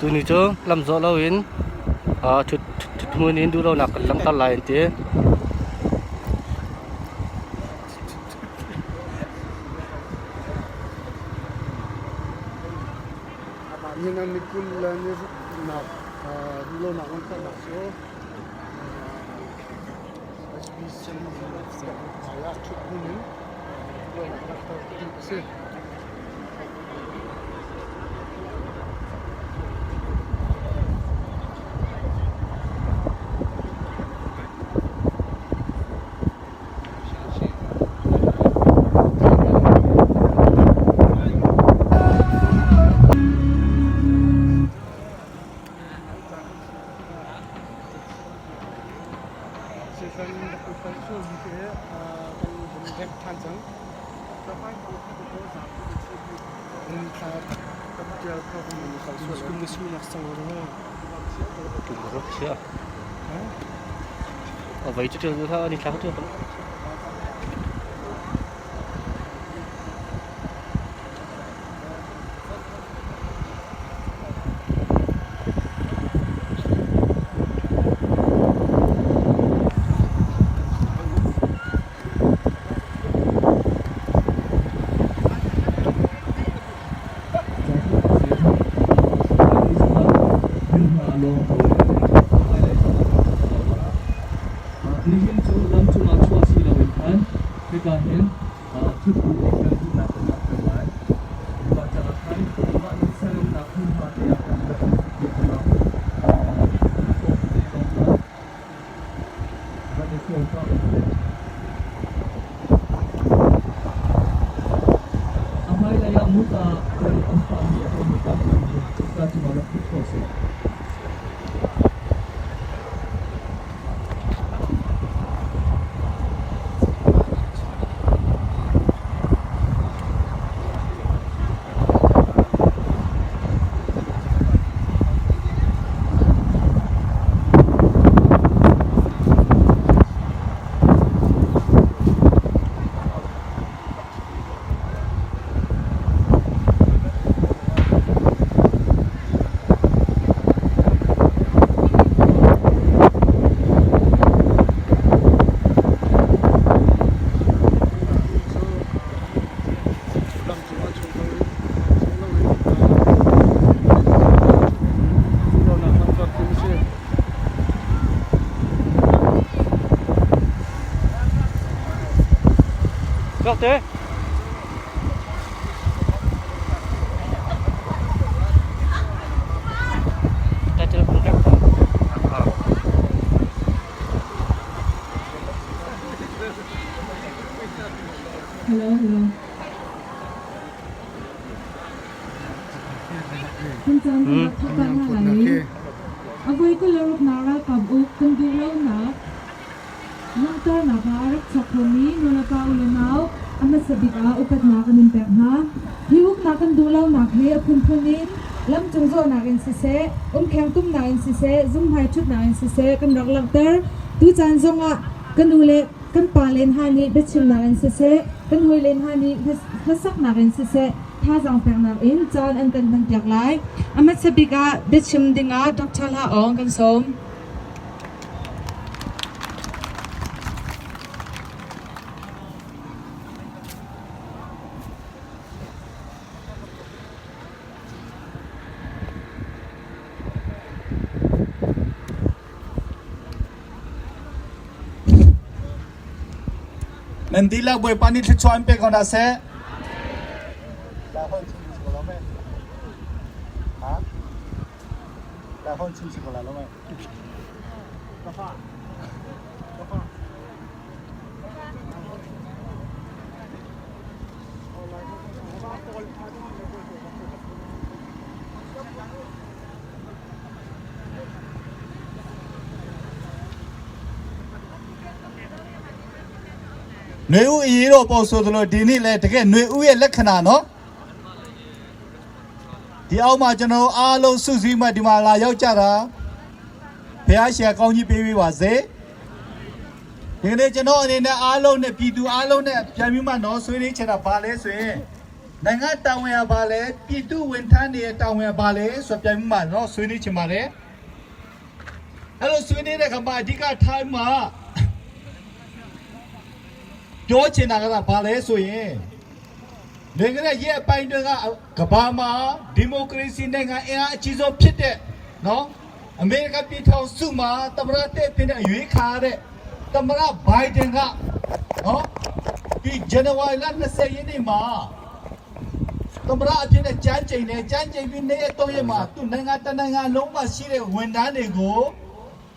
Tuni cu lamzawh loin ṭhut hmun in duhlonak kan langhter lai an ti. Nihin ah ni 20 le ni ruknak duhlonak langhternak cu HBC hmai ah ṭhut hmun in duhlonak langhter ding a si. Vei cu ṭial hlah ni thla ṭial ko. Nihin cu lamcung ah chuah si loin khan hika hin ṭhut bu in kan duhnak kan langhter lai. Mah caah khan mah nan siaremnak hmunhma te ah khan rak in ṭhut dih ulaw te zong kha van i hrawm tuah u. A hmailei ah muka an fahmi a um i tampi nih cuka cungah rak ṭhut khawh a si. Te. Hello, hello. Kan caan kan rak thawk hna lai i a voi 26 ralkap uk kan duh lonak langhternak ah a rak chuak khomi nulepa u le nau a hmasa bik ah upatnak kan in pek hna. Hi uknak kan duh lonak hi a phunphun in lamcung zawhnak in siseh, umkheng tumnak in siseh, zunghmai ṭhutnak in siseh kan rak langhter. Tucaan zongah kan u le kan pa len hna nih biachimnak in siseh, kan hawile hna nih hlasaknak in siseh, thazaang peknak in caan an kan hmanpiak lai. A hmasa bik ah biachim dingah Dr. Hla Aung kan sawm. Nan dihlak Bawipa nih thluachuah in pe ko hna seh. နွေဦးအရေးတော်ပေါ်ဆိုသလိုဒီနေ့လဲတကယ်နွေဦးရဲ့လက္ခဏာနော်ဒီအောက်မှာကျွန်တော်အားလုံးစုစည်းမှဒီမှာလာရောက်ကြတာဘုရားရှင်ကောင်းကြီးပေးပေးပါစေဒီနေ့ကျွန်တော်အနေနဲ့အားလုံးနဲ့ပြည်သူအားလုံးနဲ့ပြန်ပြီးမှနော်ဆွေးနွေးချင်တာဘာလဲဆိုရင် နိုင်ငံတာဝန်ရပါလဲပြည်သူဝန်ထမ်းတွေရဲ့တာဝန်ရပါလဲဆိုပြိုင်မှာနော်ဆွေးနွေးချင်ပါတယ်အဲ့လိုဆွေးနွေးတဲ့ခါမှာအဓိကထားမှာပြောချင်တာကဘာလဲဆိုရင်နိုင်ငံရဲ့အပိုင်းတွေကကဘာမှာဒီမိုကရေစီနိုင်ငံအင်အားအကြီးဆုံးဖြစ်တဲ့နော်အမေရိကန်ပြည်ထောင်စုမှာသမ္မတတက်ဖြစ်တဲ့အရွေးခါတဲ့သမ္မတဘိုင်ဒန်ကနော်ဒီဇန်နဝါရီလ20ရက်နေ့မှာ သမရအဖြစ်နဲ့ကြမ်းကြိမ်တယ်ကြမ်းကြိမ်ပြီးနေ့ရက်သုံးရက်မှာသူနိုင်ငံတနိုင်ငံလုံးမှာရှိတဲ့ဝန်ထမ်းတွေကို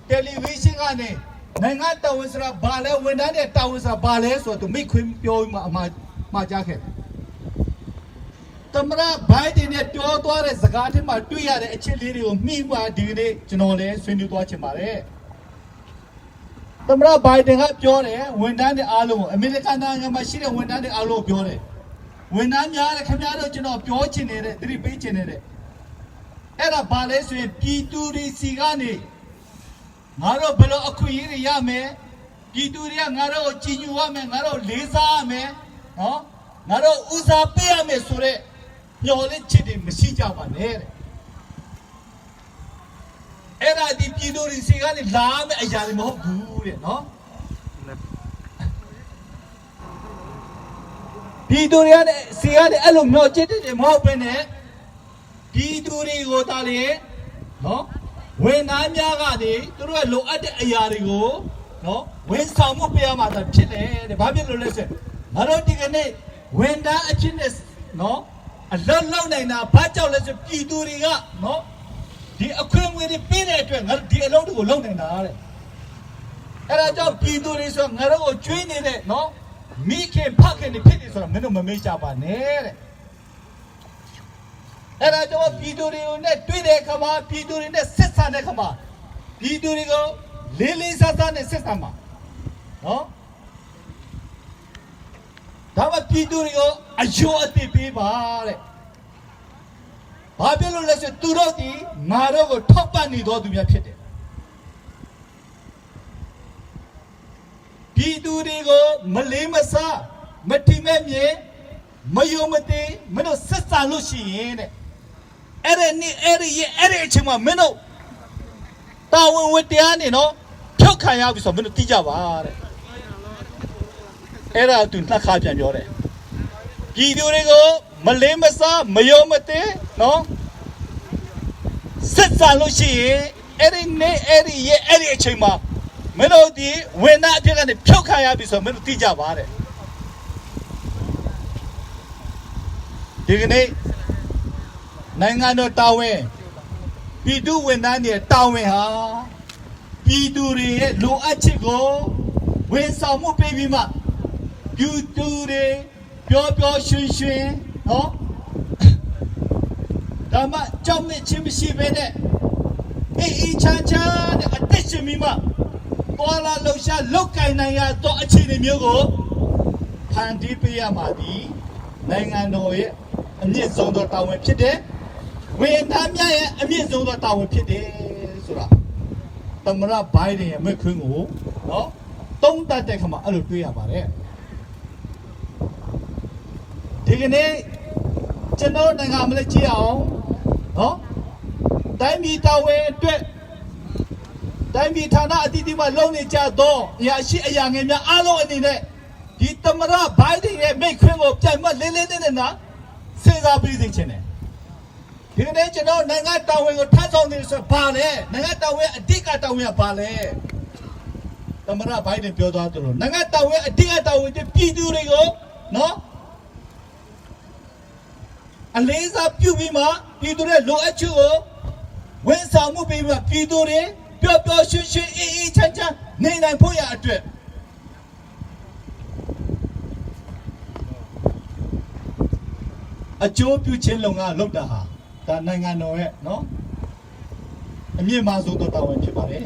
တယ်လီဗီရှင်းကနေနိုင်ငံတာဝန်ဆိုတာဘာလဲဝန်ထမ်းတွေတာဝန်ဆိုတာဘာလဲဆိုတော့သူမိခွင်းပြောပြီးမှအမှားမှာကြားခဲ့တယ်သမရဘိုင်ဒန်နဲ့ပြောသွားတဲ့စကားထဲမှာတွေ့ရတဲ့အချက်လေးတွေကိုမိမှဒီကနေ့ကျွန်တော်လည်းဆွေးနွေးသွားချင်ပါတယ်သမရဘိုင်ဒန်ကပြောတယ်ဝန်ထမ်းတွေအားလုံးကိုအမေရိကန်နိုင်ငံမှာရှိတဲ့ဝန်ထမ်းတွေအားလုံးကိုပြောတယ် ဝန်ထမ်းများတဲ့ခင်ဗျားတို့ကျွန်တော်ပြောချင်နေတဲ့သတိပေးချင်နေတဲ့အဲ့ဒါဘာလဲဆိုရင်ပြည်သူတွေစီကနေငါတို့ဘယ်လိုအခွင့်အရေးတွေရမယ်ပြည်သူတွေကငါတို့ကိုကြည်ညိုရမယ်ငါတို့လေးစားရမယ်နော်ငါတို့ဦးစားပေးရမယ်ဆိုတော့ညှော်လင့်ချစ်တွေမရှိကြပါနဲ့တဲ့အဲ့ဒါဒီပြည်သူတွေစီကနေလာမယ်အရာတွေမဟုတ်ဘူးတဲ့နော် ပြည်သူတွေကလည်းစီကလည်းအဲ့လိုမျောချစ်တဲ့မဟုတ်ဘဲနဲ့ပြည်သူတွေကိုဒါလေနော်ဝန်ထမ်းများကနေသူတို့ကလိုအပ်တဲ့အရာတွေကိုနော်ဝန်ဆောင်မှုပေးရမှာသာဖြစ်တယ်တဲ့ဘာဖြစ်လို့လဲဆိုငါတို့ဒီကနေ့ဝန်ထမ်းအဖြစ်နဲ့နော်အလွတ်လုံနိုင်တာဘာကြောင့်လဲဆိုပြည်သူတွေကနော်ဒီအခွင့်အရေးတွေပေးတဲ့အတွက်ငါတို့ဒီအလုပ်တွေကိုလုပ်နိုင်တာတဲ့ အဲ့ဒါကြောင့်ပြည်သူတွေဆိုငါတို့ကိုကျွေးနေတဲ့နော်မိခင်ဖခင်တွေဖြစ်နေဆိုတော့မင်းတို့မမေ့ကြပါနဲ့တဲ့အဲ့ဒါကြောင့်ပြည်သူတွေကိုနဲ့တွေ့တဲ့အခါမှာပြည်သူတွေနဲ့ဆက်ဆံတဲ့အခါမှာပြည်သူတွေကိုလေးလေးစားစားနဲ့ဆက်ဆံပါနော်ဒါမှပြည်သူတွေကိုအယိုးအသိပေးပါတဲ့ဘာဖြစ်လို့လဲဆိုသူတို့ဒီငါတို့ကိုထောက်ပံ့နေတော်သူများဖြစ်တယ် ပြည်သူတွေကိုမလေးမစားမတိမဲ့မြင်မယုံမသိမင်းတို့ဆက်ဆံလို့ရှိရင်တဲ့အဲ့ဒီနေ့အဲ့ဒီရက်အဲ့ဒီအချိန်မှာမင်းတို့တာဝန်ဝတ္တရားနေနော်ဖြုတ်ခံရပြီဆိုတော့မင်းတို့သိကြပါတဲ့အဲ့ဒါသူနှစ်ခါပြန်ပြောတယ်ပြည်သူတွေကိုမလေးမစားမယုံမသိနော်ဆက်ဆံလို့ရှိရင်အဲ့ဒီနေ့အဲ့ဒီရက်အဲ့ဒီအချိန်မှာ မင်းတို့ဒီဝင်နာအဖြစ်ကနေဖြုတ်ခံရပြီဆိုတော့မင်းတို့သိကြပါတဲ့ဒီကနေ့နိုင်ငံတော်တာဝန်ပြည်သူဝန်ထမ်းတွေတာဝန်ဟာပြည်သူတွေရဲ့လိုအပ်ချက်ကိုဝန်ဆောင်မှုပေးပြီးမှပြည်သူတွေပျော်ပျော်ရွှင်ရွှင်နော်ဒါမှကြောက်မစ်ခြင်းမရှိဘဲနဲ့အေးအေးချမ်းချမ်းနဲ့အသက်ရှင်ပြီးမှ တော်လာလှုပ်ရှားလောက်ကင်နိုင်ရတော့အခြေအနေမျိုးကိုဖန်တီးပေးရမှာဒီနိုင်ငံတော်ရဲ့အမြင့်ဆုံးသောတာဝန်ဖြစ်တယ်။ဝန်ထမ်းများရဲ့အမြင့်ဆုံးသောတာဝန်ဖြစ်တယ်ဆိုတာသမရဘိုင်ဒန်ရဲ့မိခွန်းကိုနော်တုံးတက်တဲ့ခါမှာအဲ့လိုတွေးရပါတယ်။ဒီကနေ့ကျွန်တော်နိုင်ငံမလဲကြည့်အောင်နော်တိုင်းပြည်တာဝန်အတွက် တိုင်းပြည်ဌာနအသီးသီးမှာလုံနေကြတော့အရာရှိအရာငယ်များအားလုံးအနေနဲ့ဒီသမရဘိုင်ဒန်ရဲ့မိခွန်းကိုပြန်မလေးလေးနေနေနာစဉ်းစားပြီးသိချင်တယ်ဒီကနေ့ကျွန်တော်နိုင်ငံတာဝန်ကိုထမ်းဆောင်နေဆိုဘာလဲနိုင်ငံတာဝန်အဓိကတာဝန်ကဘာလဲသမရဘိုင်ဒန်ပြောသွားတယ်လို့နိုင်ငံတာဝန်အဓိကတာဝန်တဲ့ပြည်သူတွေကိုနော်အလေးစားပြုပြီးမှပြည်သူတွေလိုအပ်ချက်ကို ဝန်ဆောင်မှုပေးပြီးပြည်သူတွေပျော့ပျော့ရွှင်ရွှင်အေးအေးချမ်းချမ်းနေနိုင်ဖို့ရအတွက်အကျိုးပြုခြင်းလုံကလုပ်တာဟာဒါနိုင်ငံတော်ရဲ့နော်အမြင့်မားဆုံးသောတာဝန်ဖြစ်ပါတယ်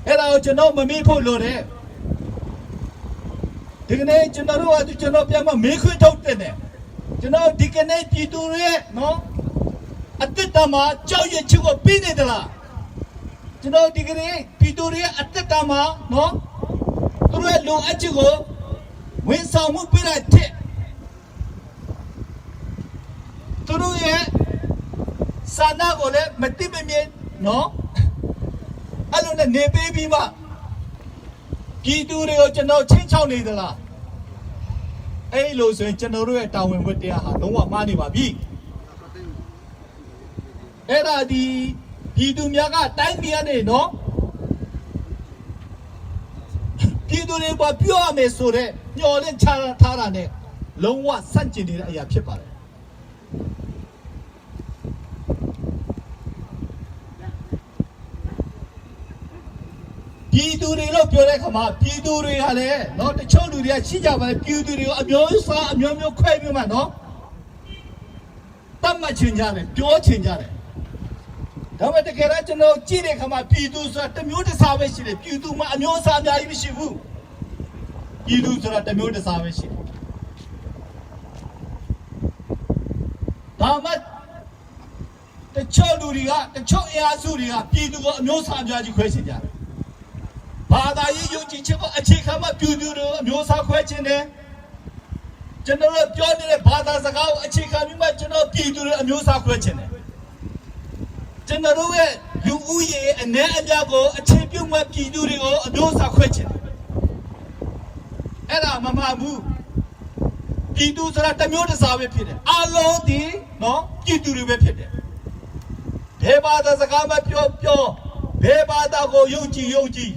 အဲ့ဒါကိုကျွန်တော်မမေ့ဖို့လိုတယ်ဒီကနေ့ကျွန်တော်တို့ကကျွန်တော်ပြန်မမေးခွန်းထုတ်တဲ့တယ်ကျွန်တော်ဒီကနေ့ပြည်သူတွေရဲ့နော် အတ္တမှာကြောက်ရွံ့ခြင်းကိုပြီးနေသလားကျွန်တော်ဒီကနေ့ပြည်သူတွေရဲ့အတ္တမှာနော်သူတို့ရဲ့လုံအပ်ချက်ကိုဝန်ဆောင်မှုပေးတဲ့ထက် သူတို့ရဲ့စာနာကိုလည်းမတိမမြင်နော်အဲ့လိုနဲ့နေပေးပြီးမှပြည်သူတွေကိုကျွန်တော်ချင်းချောက်နေသလားအဲ့လိုဆိုရင်ကျွန်တော်တို့ရဲ့တာဝန်ဝတ္တရားဟာလုံးဝမှားနေပါပြီအဲ့ဒါဒီပြည်သူများကတိုင်းပြည်ကနေနော်ပြည်သူတွေပေါ်ပြောရမယ်ဆိုတော့ညှော်လင့်ချထားတာနဲ့လုံးဝဆန့်ကျင်နေတဲ့အရာဖြစ်ပါတယ် ပြည်သူတွေလို့ပြောတဲ့ခါမှာပြည်သူတွေဟာလည်းနော်တချို့လူတွေကရှိကြပါလေပြည်သူတွေကိုအမျိုးစားအမျိုးမျိုးခွဲပြီးမှနော်တတ်မှတ်ချင်ကြတယ်ပြောချင်ကြတယ်ဒါပေမဲ့တကယ်တော့ကျွန်တော်ကြည့်တဲ့ခါမှာပြည်သူဆိုတာတစ်မျိုးတစ်စားပဲရှိတယ်ပြည်သူမှာအမျိုးစားအများကြီးမရှိဘူးပြည်သူဆိုတာတစ်မျိုးတစ်စားပဲရှိတယ်ဒါမှတချို့လူတွေကတချို့အင်အားစုတွေကပြည်သူကိုအမျိုးစားအများကြီးခွဲချင်ကြတယ် ဘာသာရေးယုံကြည်ခြင်းကိုအခြေခံမှပြုသူတို့အမျိုးအစားခွဲခြင်းနဲ့ကျွန်တော်တို့ပြောနေတဲ့ဘာသာစကားကိုအခြေခံပြီးမှကျွန်တော်ပြည်သူတွေအမျိုးအစားခွဲခြင်းနဲ့ကျွန်တော်တို့ရဲ့လူဦးရေအ ਨੇ အများကိုအခြေပြုမှပြည်သူတွေကိုအမျိုးအစားခွဲခြင်းအဲ့ဒါမမှန်ဘူးပြည်သူဆိုတာတစ်မျိုးတစ်စားပဲဖြစ်တယ်အလုံးဒီနော်ပြည်သူတွေပဲဖြစ်တယ်ဘယ်ဘာသာစကားမှပြောပြောဘယ်ဘာသာကိုယုံကြည်ယုံကြည်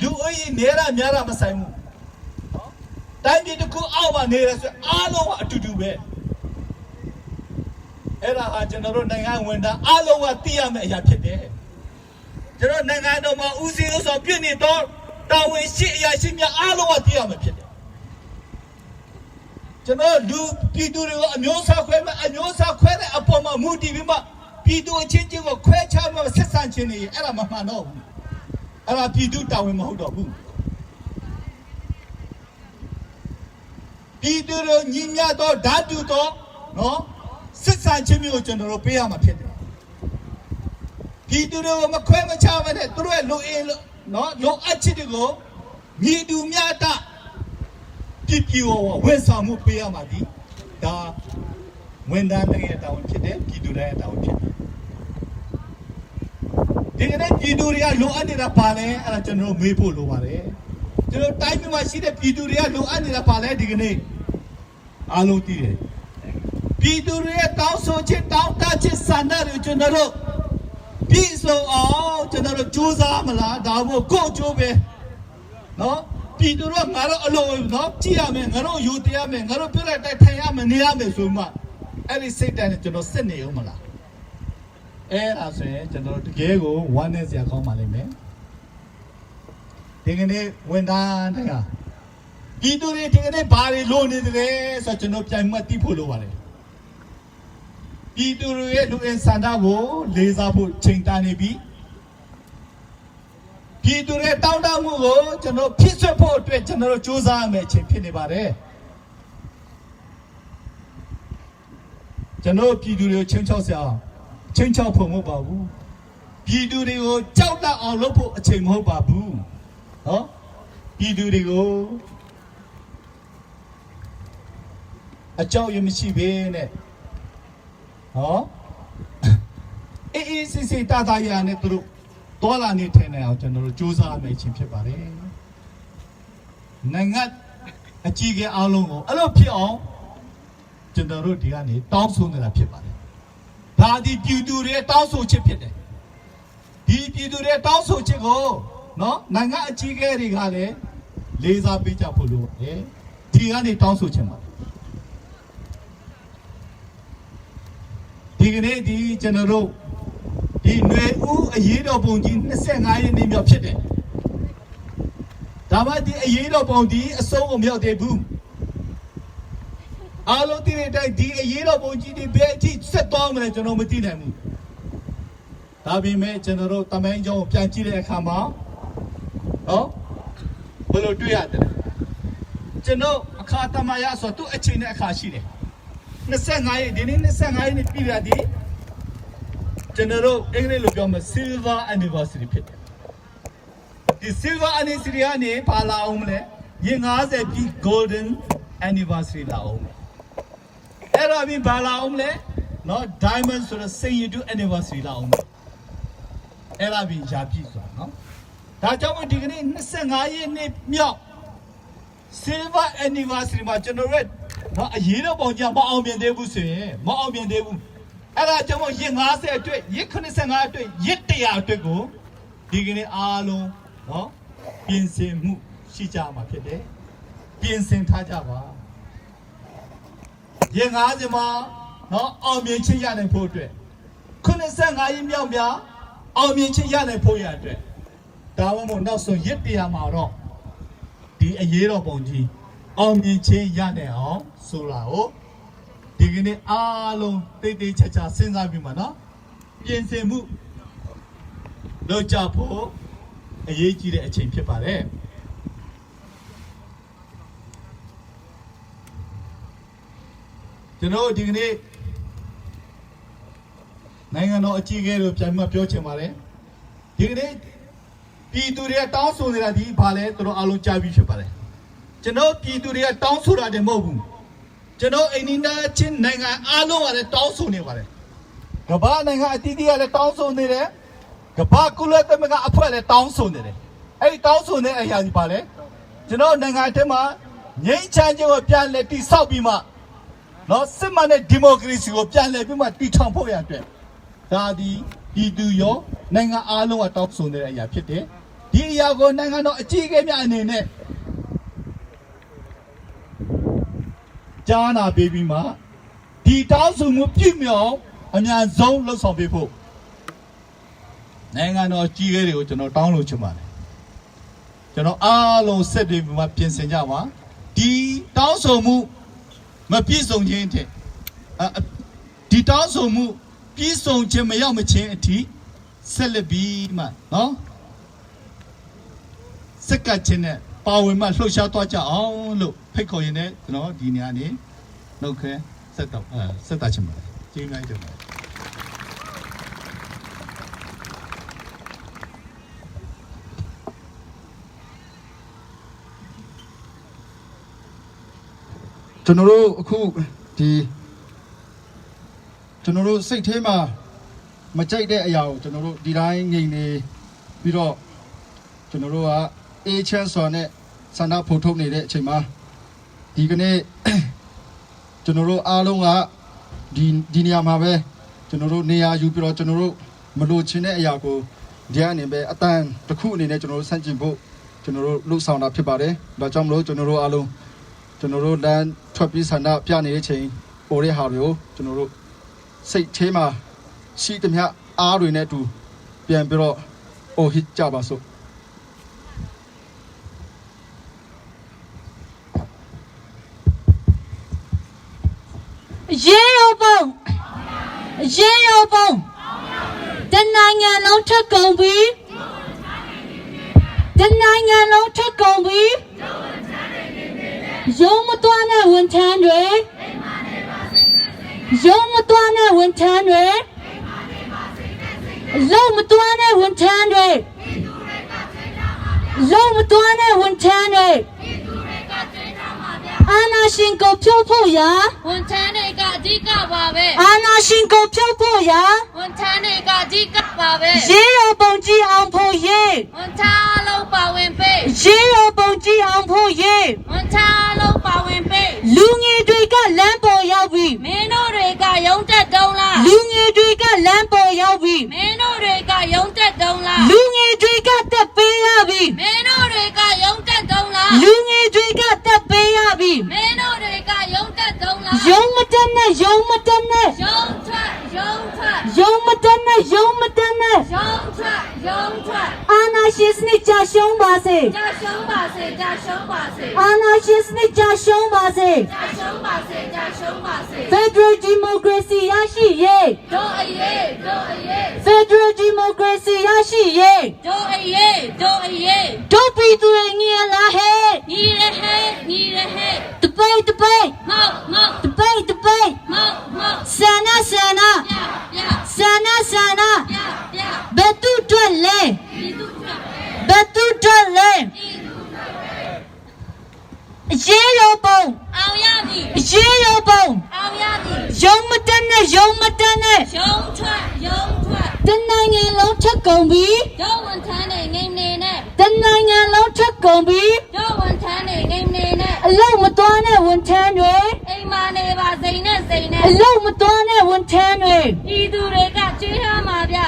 လူအရေးနေရများတာမဆိုင်ဘူးနော်တိုင်းပြည်တစ်ခုအောက်မှာနေရဆိုအားလုံးကအတူတူပဲအဲ့ဒါဟာကျွန်တော်တို့နိုင်ငံဝန်ထမ်းအားလုံးကသိရမယ့်အရာဖြစ်တယ်ကျွန်တော်နိုင်ငံတော်မှာဦးစီးဥဆောင်ပြည့်နေတော့တာဝန်ရှိအရာရှိများအားလုံးကသိရမှာဖြစ်တယ်ကျွန်တော်လူပြည်သူတွေကိုအမျိုးအစားခွဲမှအမျိုးအစားခွဲတဲ့အပေါ်မှာမူတည်ပြီးမှပြည်သူအချင်းချင်းကိုခွဲခြားမှဆက်ဆံခြင်းတွေအဲ့ဒါမမှန်တော့ဘူး အဲ့ဒါပြည်သူတာဝန်မဟုတ်တော့ဘူးပြည်သူတို့ညီမြတော့ဓာတုတော့နော်စစ်ဆန်ချင်းမျိုးကိုကျွန်တော်တို့ပေးရမှာဖြစ်တယ်ပြည်သူတို့မခွဲမခြားမနဲ့သူတို့ရဲ့လိုအင်လို့နော်လိုအပ်ချက်တွေကိုညီတူမြတ်တာပြပြဝဝဝန်ဆောင်မှုပေးရမှာဒီဒါဝန်ထမ်းတွေရဲ့တာဝန်ဖြစ်တယ်ပြည်သူတွေရဲ့တာဝန်ဖြစ်တယ် ဒီကနေ့ပြည်သူတွေကလိုအပ်နေတာပါလဲအဲ့ဒါကျွန်တော်တို့မေးဖို့လိုပါတယ်ကျွန်တော်တိုင်းပြည်မှာရှိတဲ့ပြည်သူတွေကလိုအပ်နေတာပါလဲဒီကနေ့အားလုံးသိတယ်ပြည်သူတွေရဲ့တောင်းဆိုခြင်းတောင်းတခြင်းဆန္ဒတွေကိုကျွန်တော်တို့ပြည့်စုံအောင်ကျွန်တော်တို့ကြိုးစားမလားဒါမှမဟုတ်ကိုယ့်အကျိုးပဲနော်ပြည်သူတို့ကငါတို့အလိုနော်ကြည့်ရမယ်ငါတို့ယူတရားမယ်ငါတို့ပြလိုက်တိုက်ထိုင်ရမယ်နေရမယ်ဆိုမှအဲ့ဒီစိတ်တိုင်းနဲ့ကျွန်တော်စစ်နေအောင်မလား အဲ့ဒါဆိုရင်ကျွန်တော်တို့တကယ်ကိုဝမ်းနည်းစရာကောင်းပါလိမ့်မယ်ဒီကနေ့ဝန်ထမ်းတွေကပြည်သူတွေဒီကနေ့ဘာတွေလိုနေတယ်လဲဆိုတော့ကျွန်တော်ပြန်မှတ်သိဖို့လိုပါတယ်ပြည်သူတွေရဲ့လူအင်ဆန္ဒကိုလေးစားဖို့ချိန်တန်နေပြီပြည်သူတွေတောင်းတမှုကိုကျွန်တော်ဖြစ်ဆွတ်ဖို့အတွက်ကျွန်တော်တို့စူးစမ်းရမယ့်အချိန်ဖြစ်နေပါတယ်ကျွန်တော်ပြည်သူတွေကိုချင်းချောက်စရာ ချင်းချောက်ဖို့မဟုတ်ပါဘူးပြည်သူတွေကိုကြောက်တတ်အောင်လုပ်ဖို့အချိန်မဟုတ်ပါဘူးနော်ပြည်သူတွေကိုအကြောက်ရမရှိဘဲနဲ့ဟောအေးအေးဆေးဆေးတာတာရနဲ့သူတို့တွာလာနေထိုင်နေအောင်ကျွန်တော်တို့စူးစမ်းရမယ့်အချိန်ဖြစ်ပါတယ်နိုင်ငံအကြီးအကဲအားလုံးကိုအဲ့လိုဖြစ်အောင်ကျွန်တော်တို့ဒီကနေတောင်းဆိုနေတာဖြစ်ပါတယ် ဒါဒီပြည်သူတွေတောင်းဆိုချက်ဖြစ်တယ်ဒီပြည်သူတွေတောင်းဆိုချက်ကိုနော်နိုင်ငံအကြီးအကဲတွေကလည်းလေးစားပေးကြဖို့လိုပါတယ်ဒီကနေတောင်းဆိုချက်ပါဒီကနေ့ဒီကျွန်တော်တို့ဒီຫນွေဦးအရေးတော်ပုံကြီး25ရက်နေ့မြောက်ဖြစ်တယ်ဒါမှဒီအရေးတော်ပုံဒီအဆုံးကိုမရောက်သေးဘူး အားလုံးသိတဲ့အတိုင်းဒီအရေးတော်ပုံကြီးတွေဘယ်အထိဆက်သွားမလဲကျွန်တော်မသိနိုင်ဘူး။ဒါပေမဲ့ကျွန်တော်တို့တမိုင်းကြောင်းကိုပြန်ကြည့်တဲ့အခါမှာနော်ဘယ်လိုတွေ့ရတယ်လဲ။ကျွန်တော်အခါတမယဆိုတော့သူ့အချိန်နဲ့အခါရှိတယ်။25ရက်ဒီနေ့25ရက်နေ့ပြည်ရသည်ကျွန်တော်တို့အင်္ဂလိပ်လိုပြောမှာ silver anniversary ဖြစ်တယ်။ဒီ silver anniversary ကနေပါလာအောင်မလဲ။ရေ90ပြည် golden anniversary လာအောင်မယ်။ အဲ့တော့အပြင်ဘာလာအောင်လဲနော် diamond ဆိုတော့စိန်ရတု anniversary လာအောင်အဲ့ဒါပြင်ရာပြည့်ဆိုတာနော်ဒါကြောင့်မို့ဒီကနေ့25ရက်နေ့မြောက် silver anniversary မှာကျွန်တော်တို့နော်အရေးတော့ပုံကြမအောင်မြင်သေးဘူးဆိုရင်မအောင်မြင်သေးဘူးအဲ့ဒါကြောင့်မို့ရက်50အတွက်ရက်85အတွက်ရက်100အတွက်ကိုဒီကနေ့အားလုံးနော်ပြင်ဆင်မှုရှိကြမှာဖြစ်တယ်ပြင်ဆင်ထားကြပါ ရေ90မှာနော်အောင်မြင်ခြင်းရနိုင်ဖို့အတွက်85ရက်မြောက်များအောင်မြင်ခြင်းရနိုင်ဖို့ရအတွက်ဒါမှမဟုတ်နောက်ဆုံးရက်တရာမှာတော့ဒီအရေးတော်ပုံကြီးအောင်မြင်ခြင်းရနိုင်အောင်ဆိုလာကိုဒီကနေ့အားလုံးတိတ်တိတ်ချာချာစဉ်းစားပြီးမှာနော်ပြင်ဆင်မှုလုပ်ကြဖို့အရေးကြီးတဲ့အချိန်ဖြစ်ပါတယ် ကျွန်တော်တို့ဒီကနေ့နိုင်ငံတော်အကြီးအကဲတို့ပြန်ပြီးမှပြောချင်ပါတယ်ဒီကနေ့ပြည်သူတွေကတောင်းဆိုနေတာဒီဘာလဲသူတို့အားလုံးကြားပြီးဖြစ်ပါတယ်ကျွန်တော်ပြည်သူတွေကတောင်းဆိုတာတည်းမဟုတ်ဘူးကျွန်တော်အိန္ဒိယချင်းနိုင်ငံအားလုံးကလည်းတောင်းဆိုနေပါတယ်ကမ္ဘာနိုင်ငံအသီးသီးကလည်းတောင်းဆိုနေတယ်ကမ္ဘာကုလသမဂ္ဂအဖွဲ့လည်းတောင်းဆိုနေတယ်အဲ့ဒီတောင်းဆိုနေတဲ့အရာကြီးပါလဲကျွန်တော်နိုင်ငံအထက်မှာငြိမ်းချမ်းခြင်းကိုပြန်လည်တည်ဆောက်ပြီးမှ နော်စစ်မှန်တဲ့ဒီမိုကရေစီကိုပြန်လည်ပြီးမှတည်ထောင်ဖို့ရအတွက်ဒါဒီပြည်သူရောနိုင်ငံအားလုံးကတောင်းဆိုနေတဲ့အရာဖြစ်တယ်ဒီအရာကိုနိုင်ငံတော်အကြီးအကဲများအနေနဲ့ကြားနာပေးပြီးမှဒီတောင်းဆိုမှုပြည့်မြောက်အမြန်ဆုံးလှုပ်ဆောင်ပေးဖို့နိုင်ငံတော်အကြီးအကဲတွေကိုကျွန်တော်တောင်းလို့ချင်ပါတယ်ကျွန်တော်အားလုံးဆက်တွေပြီးမှပြင်ဆင်ကြပါဒီတောင်းဆိုမှု မပြည့်စုံခြင်းတဲ့အဒီတောင်းဆိုမှုပြည့်စုံခြင်းမရောက်မချင်းအထိဆက်လက်ပြီးမှနော်စက်ကတ်ခြင်းနဲ့ပါဝင်မှလှုပ်ရှားသွားကြအောင်လို့ဖိတ်ခေါ်ရင်းနဲ့ကျွန်တော်ဒီနေရာနေနှုတ်ခဲဆက်တော့အဲဆက်တာချင်ပါတယ်ကျေးဇူးများတင်ပါတယ် ကျွန်တော်တို့အခုဒီကျွန်တော်တို့စိတ်ထဲမှာမကြိုက်တဲ့အရာကိုကျွန်တော်တို့ဒီတိုင်းငြိမ်နေပြီးတော့ကျွန်တော်တို့ကအေးချမ်းစွာနဲ့ဆန္ဒဖော်ထုတ်နေတဲ့အချိန်မှာဒီကနေ့ ကျွန်တော်တို့အားလုံးကဒီဒီနေရာမှာပဲကျွန်တော်တို့နေရာယူပြီးတော့ကျွန်တော်တို့မလိုချင်တဲ့အရာကိုဒီကနေပဲအတန်တစ်ခုအနေနဲ့ကျွန်တော်တို့ဆန့်ကျင်ဖို့ကျွန်တော်တို့လှုပ်ဆောင်တာဖြစ်ပါတယ်။ဒါကြောင့်မလို့ကျွန်တော်တို့အားလုံး ကျွန်တော်တို့လမ်းထွက်ပြီးဆန္ဒပြနေတဲ့အချိန်ပေါ်တဲ့ဟာတွေကိုကျွန်တော်တို့စိတ်ထဲမှာရှိသမျှအားတွေနဲ့အတူပြန်ပြီးတော့အော်ဟစ်ကြပါစို့ ရေရောပုံရေရောပုံတနိုင်ငံလုံးထက်ကုန်ပြီတနိုင်ငံလုံးထက်ကုန်ပြီရုံမသွားနဲ့ဝန်ထမ်းတွေရုံမသွားနဲ့ဝန်ထမ်းတွေလုံမသွားနဲ့ဝန်ထမ်းတွေလုံမသွားနဲ့ဝန်ထမ်းတွေအာနာရှင်ကိုဖြုတ်ဖို့ရာ ဝန်ထမ်းတွေကအဓိကပါပဲ အာနာရှင်ကိုဖြုတ်ဖို့ရာ ဝန်ထမ်းတွေကအဓိကပါပဲ ရေတော်ပုံကြီးအောင်ဖို့ရေ ဝန်ထမ်းအလုံးပါဝင်ပေး ရေတော်ပုံကြီးအောင်ဖို့ရေ ဝန်ထမ်းအလုံးပါဝင်ပေး လူငယ်တွေကလမ်းပေါ်ရောက်ပြီ မင်းတို့တွေကရုံးတက်တုံးလား လူငယ်တွေကလမ်းပေါ်ရောက်ပြီ မင်းတို့တွေကရုံးတက်တုံးလား လူငယ်တွေကတက်ပေးရပြီ မင်းတို့တွေကရုံးတက်တုံးလား လူငယ်တွေကတက်ပေးရပြီ မင်းတို့တွေကရုံးတက်တုံးလား ရုံမတက်နဲ့ရုံမတက်နဲ့ ရုံးထွက်ရုံးထွက် ရုံမတက်နဲ့ရုံမတက်နဲ့ ရုံးထွက်ရုံးထွက် အာနာရှင်စနစ်ကြရှုံးပါစေ ကြာရှုံးပါစေကြာရှုံးပါစေ အာနာရှင်စနစ်ကြရှုံးပါစေ ကြာရှုံးပါစေကြာရှုံးပါစေ Federal Democracy ရရှိရေး တို့အရေးတို့အရေး Federal Democracy ရရှိရေး တို့အရေးတို့အရေး တို့ပြည်သူတွေညီရလားဟဲ့ ညီရဟဲညီရဟဲ တပိတ်တပိတ် မောက်မောက် တပိတ်တပိတ် မောက်မောက် ဆန္ဒဆန္ဒ ပြပြ ဆန္ဒဆန္ဒ ပြပြ ဘယ်သူအတွက်လဲ ပြည်သူထွက် ဘယ်သူအတွက်လဲ ပြည်သူ အရေးတော်ပုံ အောင်ရမည် အရေးတော်ပုံ အောင်ရမည်။ ကုန်ပြီ တို့ဝန်ထမ်းတွေငိမ့်နေနဲ့ တနိုင်ငံလုံးထွက်ကုန်ပြီ တို့ဝန်ထမ်းတွေငိမ့်နေနဲ့ အလုံးမသွားတဲ့ဝန်ထမ်းတွေ အိမ်မာနေပါစိန်နဲ့စိန်နဲ့ အလုံးမသွားတဲ့ဝန်ထမ်းတွေ ပြည်သူတွေကကျွေးထားမှာဗျ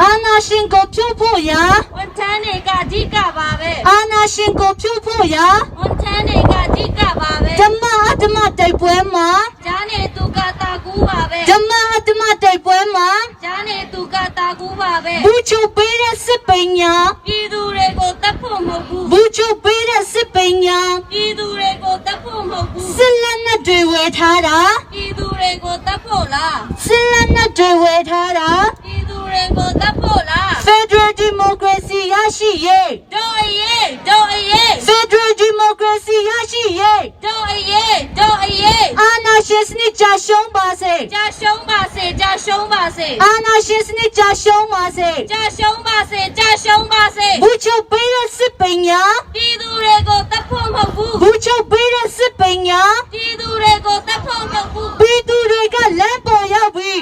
အာနာရှင်ကိုဖြုတ်ဖို့ရာ ဝန်ထမ်းတွေကအဓိကပါပဲ အာနာရှင်ကိုဖြုတ်ဖို့ရာ ဝန်ထမ်းတွေကအဓိကပါပဲ ဓမ္မအတ္တမတိုက်ပွဲမှာ ဂျာနေသူကတာကူးပါပဲ ဓမ္မအတ္တမတိုက်ပွဲမှာ ဂျာနေသူကတာကူးပါပဲ ဘူချုပ်ပေးတဲ့စစ်ပိညာ ပြည်သူတွေကိုတတ်ဖို့မဟုတ်ဘူး ဘူချုပ်ပေးတဲ့စစ်ပိညာ ပြည်သူတွေကိုတတ်ဖို့မဟုတ်ဘူး စစ်လက်နက်တွေဝယ်ထားတာ ပြည်သူတွေကိုတတ်ဖို့လား စစ်လက်နက်တွေဝယ်ထားတာ ပြည်သူတွေကိုတတ်ဖို့လား Federal Democracy ရရှိရေး တို့အရေးတို့အရေး Federal Democracy ရရှိရေး တို့အရေးတို့အရေး အာဏာရှင်စနစ်ကြရှုံးပါစေ ကြာရှုံးပါစေကြာရှုံးပါစေ အာဏာရှင်စနစ်ကြရှုံးပါစေ ကြာရှုံးပါစေကြာရှုံးပါစေ ဘူချုပ်ပေးတဲ့စစ်ပိညာ ပြည်သူတွေကိုတတ်ဖို့မဟုတ်ဘူး ဘူချုပ်ပေးတဲ့စစ်ပိညာ ပြည်သူတွေကိုတတ်ဖို့မဟုတ်ဘူး ပြည်သူတွေကလမ်းပေါ်ရောက်ပြီ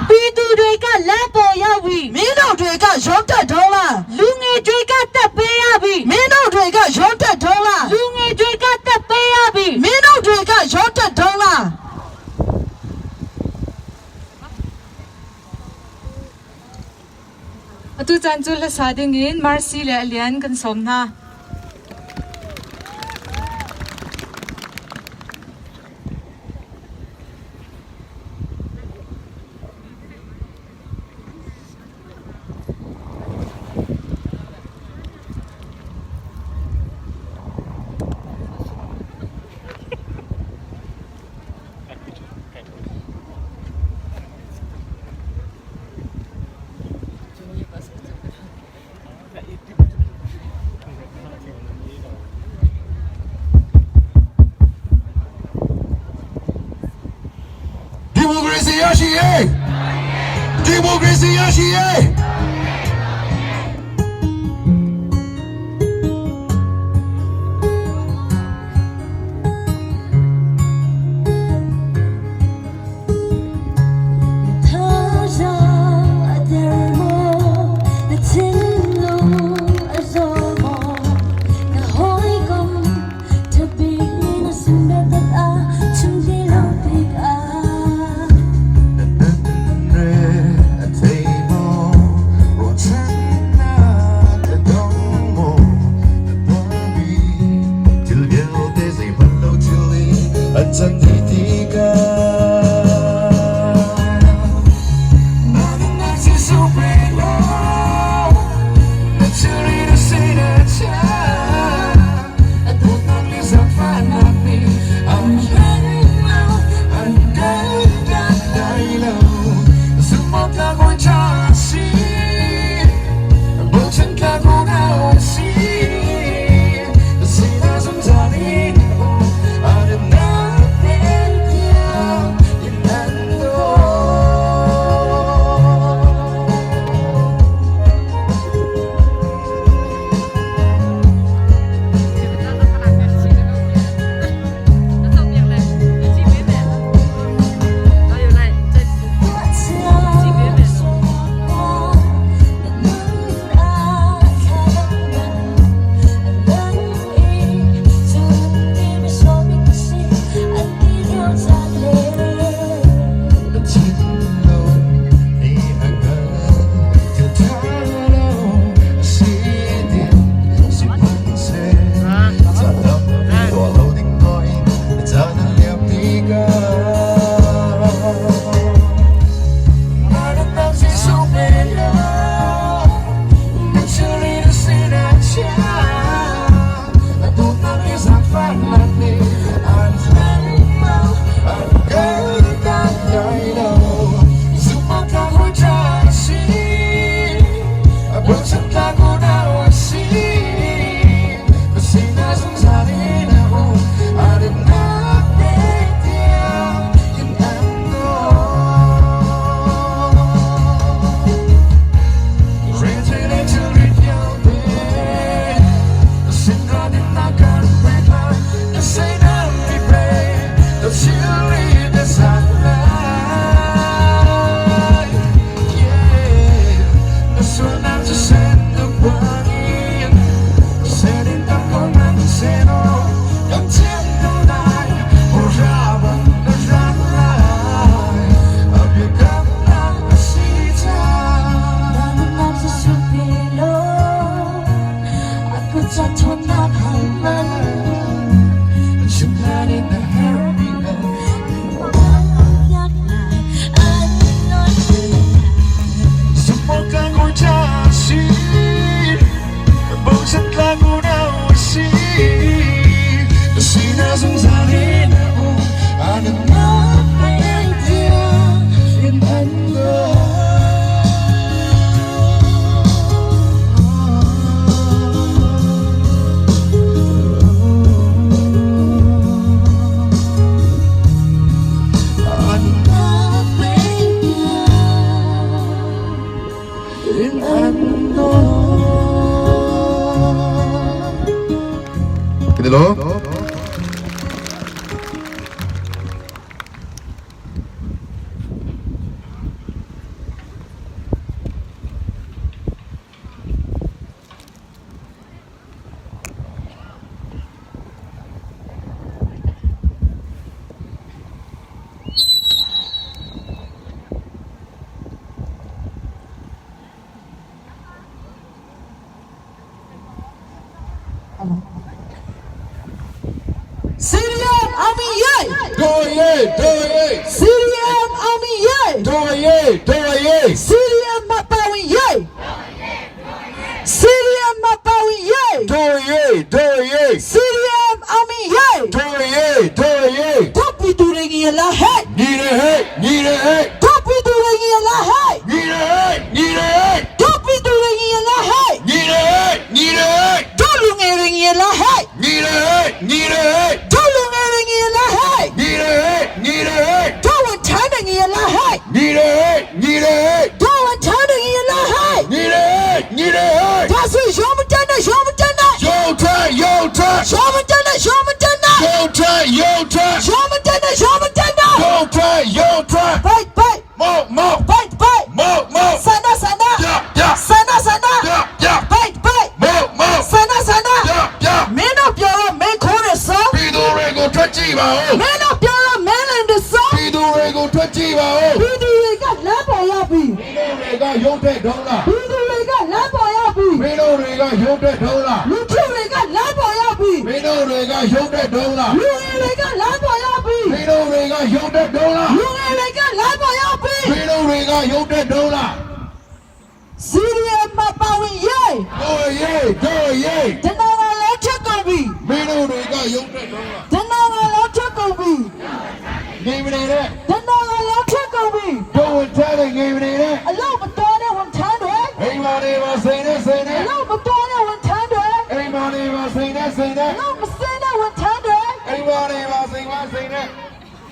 ပြည်သူတွေကလမ်းပေါ်ရောက်ပြီ မင်းတို့တွေကရုံးတက်ထုံးလား လူငယ်တွေကတက်ပေးရပြီ မင်းတို့တွေကရုံးတက်ထုံးလား လူငယ်တွေကတက်ပေးရပြီ မင်းတို့တွေကရုံးတက်ထုံးလား Atu chan chu la sa ding in Marcy le Alian kan som na. ဒီမိုကရေစီရရှိရေးဒီမိုကရေစီရရှိရေး တော်ရေးတော်ရေး CDM အောင်မြင်ရေး တော်ရေးတော်ရေး CDM မှာပါဝင်ရေး CDM မှာပါဝင်ရေး တော်ရေးတော်ရေး CDM အောင်မြင်ရေး တော်ရေးတော်ရေး တပ်ပြည်သူတွေကြီးလားဟဲ့ ညီရဟဲ့ညီရဟဲ့ တပ်ပြည်သူတွေကြီးလားဟဲ့ ညီရဟဲ့ညီရဟဲ့ တပ်ပြည်သူတွေကြီးလားဟဲ့ ညီရဟဲ့ညီရဟဲ့ တို့လူငယ်တွေကြီးလားဟဲ့ ညီရဟဲ့ညီရဟဲ့ တို့လူငယ်တွေကြီးလားဟဲ့ ညီရဟဲ့ညီရဟဲ့ တို့ဝန်ထမ်းတွေကြီးလားဟဲ့ ညီရဟဲ့ညီရဟဲ့ တို့ဝန်ထမ်းတွေကြီးလားဟဲ့ ညီရဟဲ့ညီရဟဲ့ ဒါဆိုရုံးမတက်နဲ့ရုံးမတက်နဲ့ ရုံထွက်ရုံထွက် ရုံးမတက်နဲ့ရုံးမတက်နဲ့ ရုံထွက်ရုံထွက် ရုံးမတက်နဲ့ရုံးမတက်နဲ့ ရုံထွက်ရုံထွက် ဘိုက်ဘိုက် မောက်မောက် ဘိုက်ဘိုက် မောက်မောက် ဆန္ဒဆန္ဒ ပြပြ ဆန္ဒဆန္ဒ ပြပြ ဘိုက်ဘိုက် မောက်မောက် ဆန္ဒဆန္ဒ ပြပြ မင်းတို့ပြောတော့မင်းခိုးရစော ပြည်သူတွေကိုထွက်ကြည့်ပါဦး မင်းတို့ပြောတော့မင်းလင်တစော ပြည်သူတွေကိုထွက်ကြည့်ပါဦး ပြည်သူတွေကလမ်းပေါ်ရောက်ပြီ ပြည်သူတွေကရုံတဲ့ဒုံးလား ပြည်သူတွေကလမ်းပေါ်ရောက်ပြီ မင်းတို့တွေကရုံတဲ့ဒုံးလား လူထုတွေကလမ်းပေါ်ရောက်ပြီ မင်းတို့တွေကရုံတဲ့ဒုံးလား လူငယ်တွေကလမ်းပေါ်ရောက်ပြီ မင်းတို့တွေကရုံတဲ့ဒုံးလား လူငယ်တွေကလမ်းပေါ်ရောက်ပြီ မင်းတို့တွေကရုံတဲ့ဒုံးလား စီရီယမ်မှာပါဝင်ရေး တို့ရေးတို့ရေး တနာကလုံးချက်ကုန်ပြီ မင်းတို့တွေကရုံတဲ့ဒုံးလား တနာကလုံးချက်ကုန်ပြီ နေမနေတဲ့ တနာကလုံးချက်ကုန်ပြီ တို့ဝင်ချတဲ့ငိမနေ အလို့မတော်တဲ့ဝန်ထမ်းတွေ တဲ့အိမ်မာနေပါစိန်နေစိန်နေ အလို့မတော်တဲ့ဝန်ထမ်းတွေ အိမ်မာနေပါစိန်နေစိန်နေ အလို့မစင်းတဲ့ဝန်ထမ်းတွေ အိမ်မာနေပါစိန်ပါစိန်နေ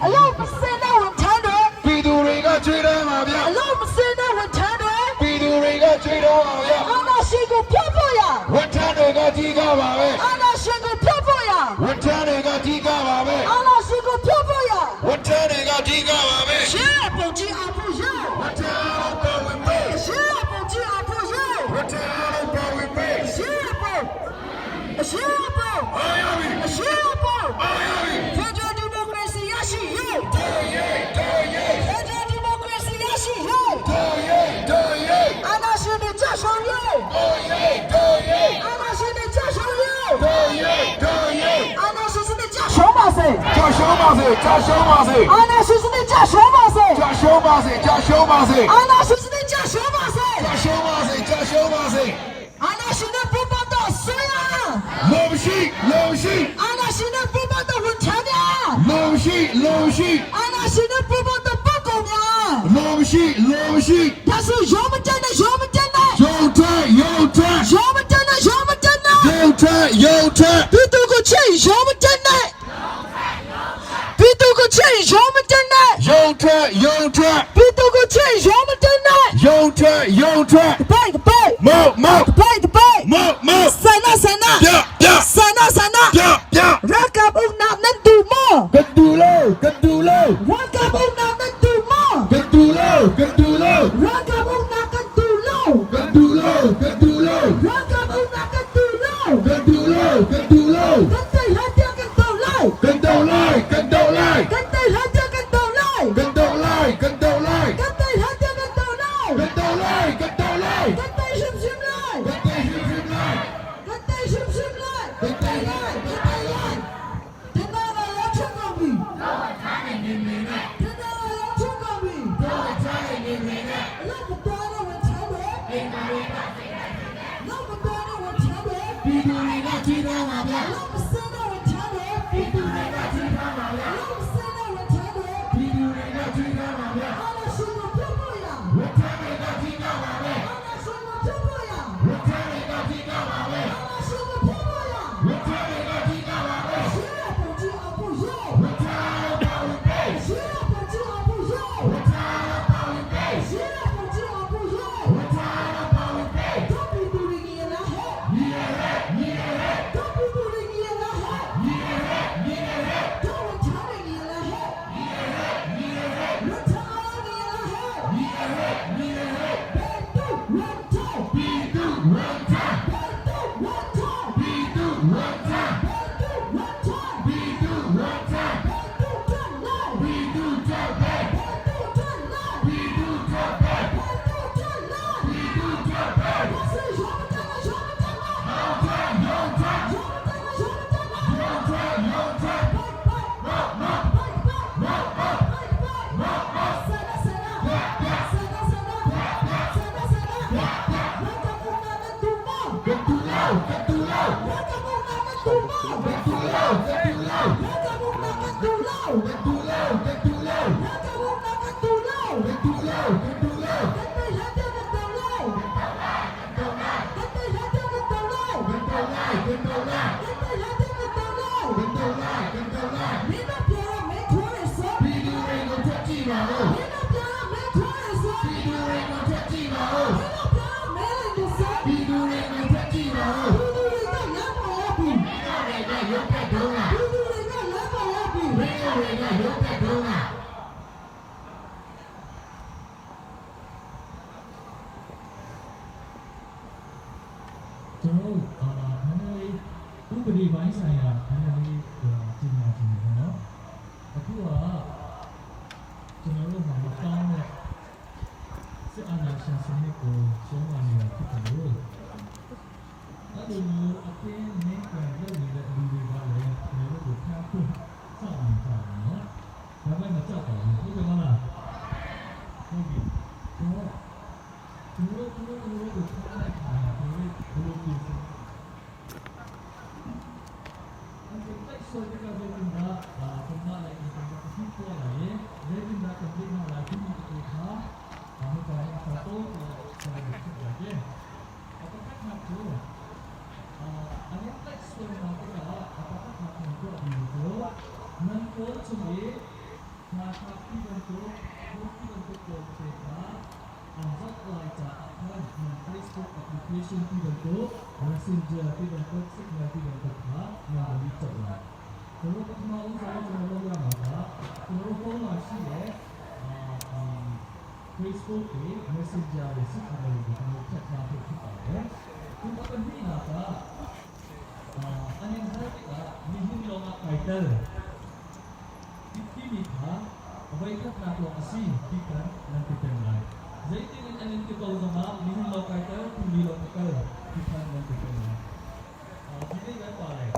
အလို့မစင်းတဲ့ဝန်ထမ်းတွေ ပြည်သူတွေကချွေးတယ်ပါဗျ အလို့မစင်းတဲ့ဝန်ထမ်းတွေ ပြည်သူတွေကချွေးတော့ပါဗျ အာနာရှင်ကိုဖျက်ဖို့ရ ဝန်ထမ်းတွေကကြီးကပါပဲ အာနာရှင်ကိုဖျက်ဖို့ရ ဝန်ထမ်းတွေကကြီးကပါပဲ အာနာရှင်ကိုဖျက်ဖို့ရ ဝန်ထမ်းတွေကကြီးကပါပဲ ရှေ့ပုံကြီးအဖို့ရ ဝန်ထမ်းအားလုံးပါဝင်ပေး ရှေ့ပုံကြီးအဖို့ရ ဝန်ထမ်းအားလုံးပါဝင်ပေး ရှေ့ပုံရှေ့ပုံ အားရပြီ ရှေ့ပုံ အားရပြီ ဖက်ဒရယ်ဒီမိုကရေစီရရှိရေး တော်ရေးတော်ရေး ဖက်ဒရယ်ဒီမိုကရေစီရရှိရေး တော်ရေးတော်ရေး အာနာရှင်တွေကြရှောင်းရေး တော်ရေးတော်ရေး အာနာရှင်တွေကြရှောင်းရေး တော်ရေးတော်ရေး အာနာရှင်တွေကြရှောင်းပါစေ ကြာရှုံးပါစေကြာရှုံးပါစေ အာနာရှင်တွေကြရှောင်းပါစေ ကြာရှုံးပါစေကြာရှုံးပါစေ အာနာရှင်တွေကြရှောင်းပါစေ ကြာရှုံးပါစေကြာရှုံးပါစေ အာနာရှင်တွေပူပတော့ဆွေးရ လုံရှိလုံရှိ အာနာရှင်တွေပူပတော့ဝန်ချများ လုံရှိလုံရှိ အာနာရှင်တွေပူပတော့ပုဂ္ဂိုလ်များ လုံရှိလုံရှိ ဒါဆိုရောမတက်နဲ့ရောမတက်နဲ့ ရုံထွက်ရုံထွက် ရောမတက်နဲ့ရောမတက်နဲ့ ရုံထွက်ရုံထွက် ပြည်သူကိုချစ်ရောမတက်နဲ့ပြည်သူကိုချစ်ရောမတက်နဲ့ ရုံထွက်ရုံထွက် ပြည်သူကိုချစ်ရောမတက်နဲ့ ရုံထွက်ရုံထွက် ပိုက်ပိုက် မောက်မောက် ပိုက်ပိုက် မောက်မောက် ဆန္ဒဆန္ဒ ပြပြ ဆန္ဒဆန္ဒ ပြပြ ရကပ်ဦးနာနန်တူမော ကတူလို့ကတူလို့ ရကပ်ဦးနာနန်တူမော ကတူလို့ကတူလို့ ရကပ်ဦးနာကန်တူလော ကတူလို့ကတူလို့ ရကပ်ဦးနာကန်တူလော ကတူလို့ကတူလို့ ကန်တိုင်ဟတ်ကန်တူလိုက် ကန်တော်လိုက်ကန်တော်လိုက် ကန်တိုင်ဟတ်ကန်တူလိုက် ကန်တော်လိုက်ကန်တော်လိုက် ကန်တိုင်ဟတ်ကန်တူလိုက် ကန်တော်လိုက်ကန်တော်လိုက် ကန်တိုင်ရှင်ရှင်လိုက် ကန်တိုင်ရှင်ရှင်လိုက် ကန်တိုင်ရှင်ရှင်လိုက်ကန်တိုင်လိုက်ကန်တိုင်လိုက်တနာလာရောက်ချက်ကုန်ပြီတနာလာရောက်ချက်ကုန်ပြီလောက်မတော်တော့ဝင်ချမ်းတယ်လောက်မတော်တော့ဝင်ချမ်းတယ် ပြည်သူတွေကကြီးတော်ပါဗျာ လောက်မစင်းတော့ဝင်ချမ်းတယ် ပြည်သူတွေကကြီးတော်ပါဗျာ လောက်မစင်းတော့ဝင်ချမ်းတယ် ပြည်သူတွေကကြီးတော်ပါဗျာ အာလာရှင်ကိုပြတ်ဖို့ရ ဝန်ထမ်းတွေကကြီးတော်ပါဗျာ အာလာရှင်ကိုပြတ်ဖို့ရ ဝန်ထမ်းတွေကကြီးတော်ပါဗျာ အာလာရှင်ကိုပြတ်ဖို့ရ ဝန်ထမ်းတွေကကြီးတော်ပါဗျာ ရှင်းရပုံကြီးအဖို့ရ ဝန်ထမ်းပါဝင်ပေး ရှင်းရပုံ lo kan duh lo kan duh lo Ralkap uknak kan duh lo kan duh lo kan duh lo kan tei hlan tiang kan do lai kan do lai kan tei hlan tiang kan do lai kan do lai kan do lai kan tei hlan tiang kan do lai kan do lai kan do lai မင်းတို့ပြောတော့မင်းထွားရစောပြည်သူတွေကိုထွက်ကြည့်ပါဦးမင်းတို့ပြောတော့မင်းထွားရစောပြည်သူတွေကိုထွက်ကြည့်ပါဦးမင်းတို့ပြောတော့မင်းလည်းစောပြည်သူတွေကိုထွက်ကြည့်ပါဦးပြည်သူတွေကလမ်းပေါ်ရောက်ပြီမင်းတို့တွေကရုပ်တက်တော့ပြည်သူတွေကလမ်းပေါ်ရောက်ပြီမင်းတို့တွေကရုပ်တက်တော့ ကျွန်တော်တို့အာနည်းနည်းလေးဥပဒေပိုင်းဆိုင်ရာနည်းနည်းလေးဟိုပြင်ညာခြင်းပေါ့နော်အခုကကျွန်တော်တို့မှာမကောင်းတဲ့စစ်အာဏာရှင်စနစ်ကိုရှုံးလာနေတာဖြစ်တယ်လို့အဲ့လိုမျိုးအတင်းမင်းကလုပ်နေတဲ့လူတွေကလည်းကျွန်တော်တို့ကိုဖျားဖို့စောင့်နေကြတယ်နော်ဒါပေမဲ့မကြောက်ပါဘူးဟုတ်ကဲ့မလားဟုတ်ပြီတော့ ကျွန်တော်တို့ကျွန်တော်တို့ကိုဖျားတဲ့အခါမှာကျွန်တော်တို့ဘယ်လိုပြင်ဆင် ဆိုတဲ့ကဇေတင်ဒါပုံမှန်လိုက်ဒီကဖြစ်ပေါ်လာရဲ့ဇေတင်ဒါကပြင်းလာဒီကိုခါဘာလို့လဲဆိုတော့တော့ဖြစ်လာတယ်အပကတ်နာတို့အာအနက်လက်ဆိုနာကအပကတ်နာတို့ဒီကိုနန်ကိုချူေနာခပီဘန်တို့ဘုပီဘန်တို့ကိုချေတာအဇတ်လိုက်တာအခါနန် Facebook application ပြီးတော့ Messenger ပြီးတော့ Signal ပြီးတော့ခါနာလီတော့လာကျွန်တော်ပထမဦးဆုံးကျွန်တော်လုပ်ရမှာကကျွန်တော်ဖုန်းမှာရှိတဲ့အာဒီ Facebook တွေ Messenger တွေ Signal တွေကိုကျွန်တော်ဖြတ်ထားဖို့ဖြစ်ပါတယ်ဒီမှာတနည်းကအာအနည်းငယ်ကမိဟင်းလောက title ဒီမိခါအဝိကတ်နာတော့အစီဒီကန်နန်တိတန်လိုက်ဇိတိန်အနင်တိကောဇမာမိဟင်းလော title ဒီလောကဒီကန်နန်တိတန်လိုက်အာဒီလေးပဲပါတယ်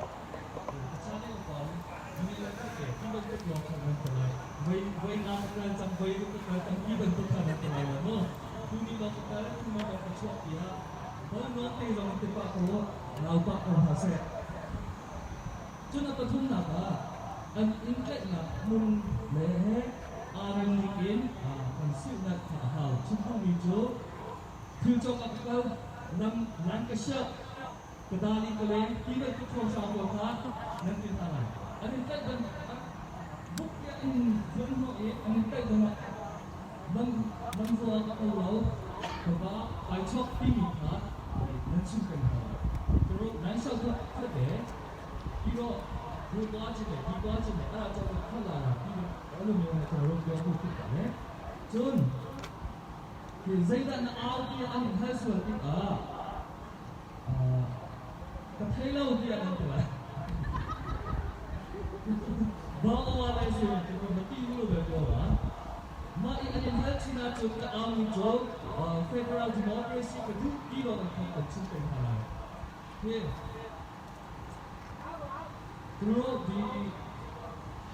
တခြားလေးပါတယ်ဒီလေးလည်းဖြစ်တယ်ဒီလိုကတော့ခံနေတယ်ဝေးဝေးနာမကန်စံဝေးကတန်ဒီဘန်တုခါနေတယ်နော်သူဒီလောကတယ်မတော့ချော့ပြာဘောနော်တေဇောတိပါကောလောက်ပါကောဟာဆက် จุนปทุมนาคาอันอินเตนะมุนเลอารันนิกินอาคันสินักขาหาวชุมพมีโจคือจงอักเกานำนันกระเชกกระดาลีกระเลงที่ได้ทุกคนชาวตัวค้านั่นเป็นอะไรอันนี้ใกล้กันบุกยันเรื่องโนเออันนี้ใกล้กันมันมันตัวกับเราแต่ว่าไอชอบที่มีขานั่นชื่อเป็นอะไรตัวนั้นชอบก็เด็ ပြီးတော့ဘူသွားခြင်းနဲ့ဒီသွားခြင်းနဲ့အဲ့ဒါကြောင့်ထွက်လာတာပြီးတော့အဲ့လိုမျိုးနဲ့ကျွန်တော်တို့ပြောဖို့ဖြစ်ပါတယ်ကျွန်းဒီဇိဒန်အောက်ဒီအန်ဟဆ်တီအာအာကထိုင်လို့ပြရတယ်ကွာဘာဝါလဲဆိုရင်ကျွန်တော်မသိဘူးလို့ပဲပြောပါမာအင်ဟချနာချွတ်အောင်ဂျော Federal Democracy ကဒူပြီးတော့ခံချွတ်တယ်ဟာလာဟေး သူတို့ဒီ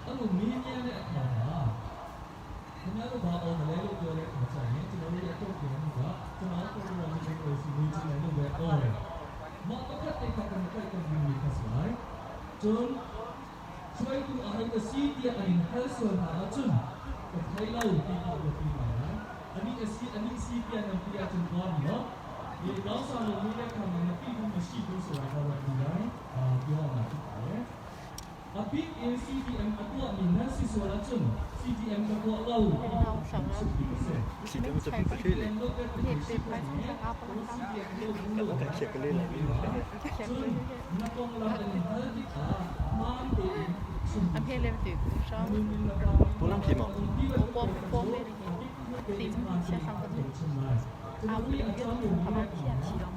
အဲ့လိုမင်းမြန်းတဲ့အခါမှာခင်ဗျားတို့ဘာအောင်မလဲလို့ပြောတဲ့အခါကျရင်ကျွန်တော်တို့ရဲ့အတော့ပြန်မှုကကျွန်တော်တို့ကတော့ဒီလိုစီဝင်ချင်တယ်လို့ပဲပြောတယ်။မပကတ်တဲ့ခါကမတိုက်တဲ့လူတွေခက်စလိုက်ကျွန်းช่วยดูอะไรก็ซีเดียอันนี้ฮัลส่วนหาจุนก็ไทยเล่าที่เอาไปที่มาอันนี้ซีอันนี้ซีเดียนันที่อาจารย์ก่อนเนาะဒီကောင်းဆောင်လို့မိတဲ့ခါမှာမပြီးဘူးမရှိဘူးဆိုတာတော့ဒီတိုင်းအာပြောရမှာဖြစ်ပါတယ် အပိ ACDM အကွာမီနစီဆိုလာချွန် CDM ကကွာလော CDM จะพิมพ์ชื่อเลย က เขียนกันเลยเลย อันเพลเลยติดชอบ 不能皮吗？我我我ตีมเชียร์สังคมอาวุธเยอะทำให้เชียร์ชีดม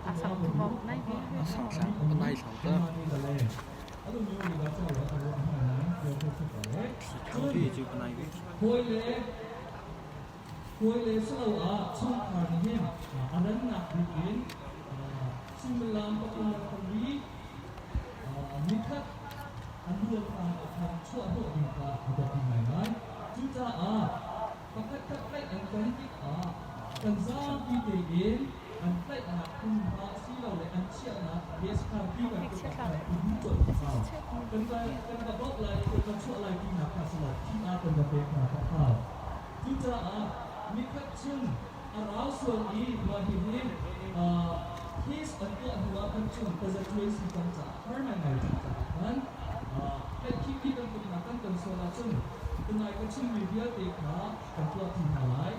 อาสังคมในวิ สั่งสั่งปนายสั่งก็ အဲ့လိုမျိုးတွေကကြောက်တော့အမှန်တိုင်းပြောဖို့ဖြစ်ပါတယ် เขาที่จูปนายวิ ကိုယ်လေကိုယ်လေဆောက်အားချုံခါနေဟင်အနန္နာဘီကင်စိမလမ်ပကူပလီမိခတ်အလူအခါအခါချွတ်တော့ဒီကအဒတိနိုင်နိုင်ကျူတာအာပကတ်ကတ်လိုက်အန်ကန်တိအာကန်ဇာပီတေင်အန်လိုက်အနာခုံဟာစီ Asilole an chiahnak gas khan ti bantuk ah khan i duh colh a hau. Kan va kan va bawmh lai i kan va chuah lai tinak kha si lo, thi-aa kan va pek hna kha a hau. Cucaah nikhat chung a rau sual i mah hihi case an tuah hnu ah khan cun tazacuai si cang caah har ngaingai cang caah khan tlaihkhih ti bantuk hna kan ton sual ahcun tunai ka chimmi vialte kha kan tuah ti hna lai.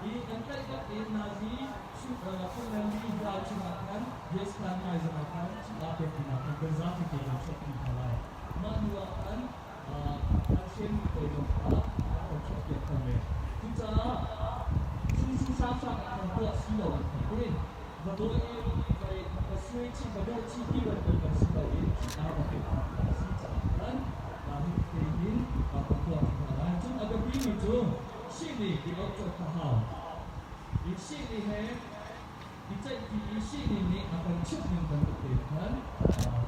I an tlaih bak in nazi Phungnganmi ral chungah khan Yeshua hmai zongah khan aa pek dingah khan kan zapi te kan chuahpi hna lai. Mah hnu ah khan an hremmi pawl zong kha an kan chuahpiak kho men. Cucaah cu hramhram ah khan tuah si lo in khan in va dawi in va suai chih va dawh chih ti bantuk kan si lo in aa va pek hna kha a si caah khan hi hin kan tuah hna lai. Cun a biapimi cu sihni i auh colh kha hau. I sihni he i ceihpi i sihni nih a kan chimh ning bantuk tein khan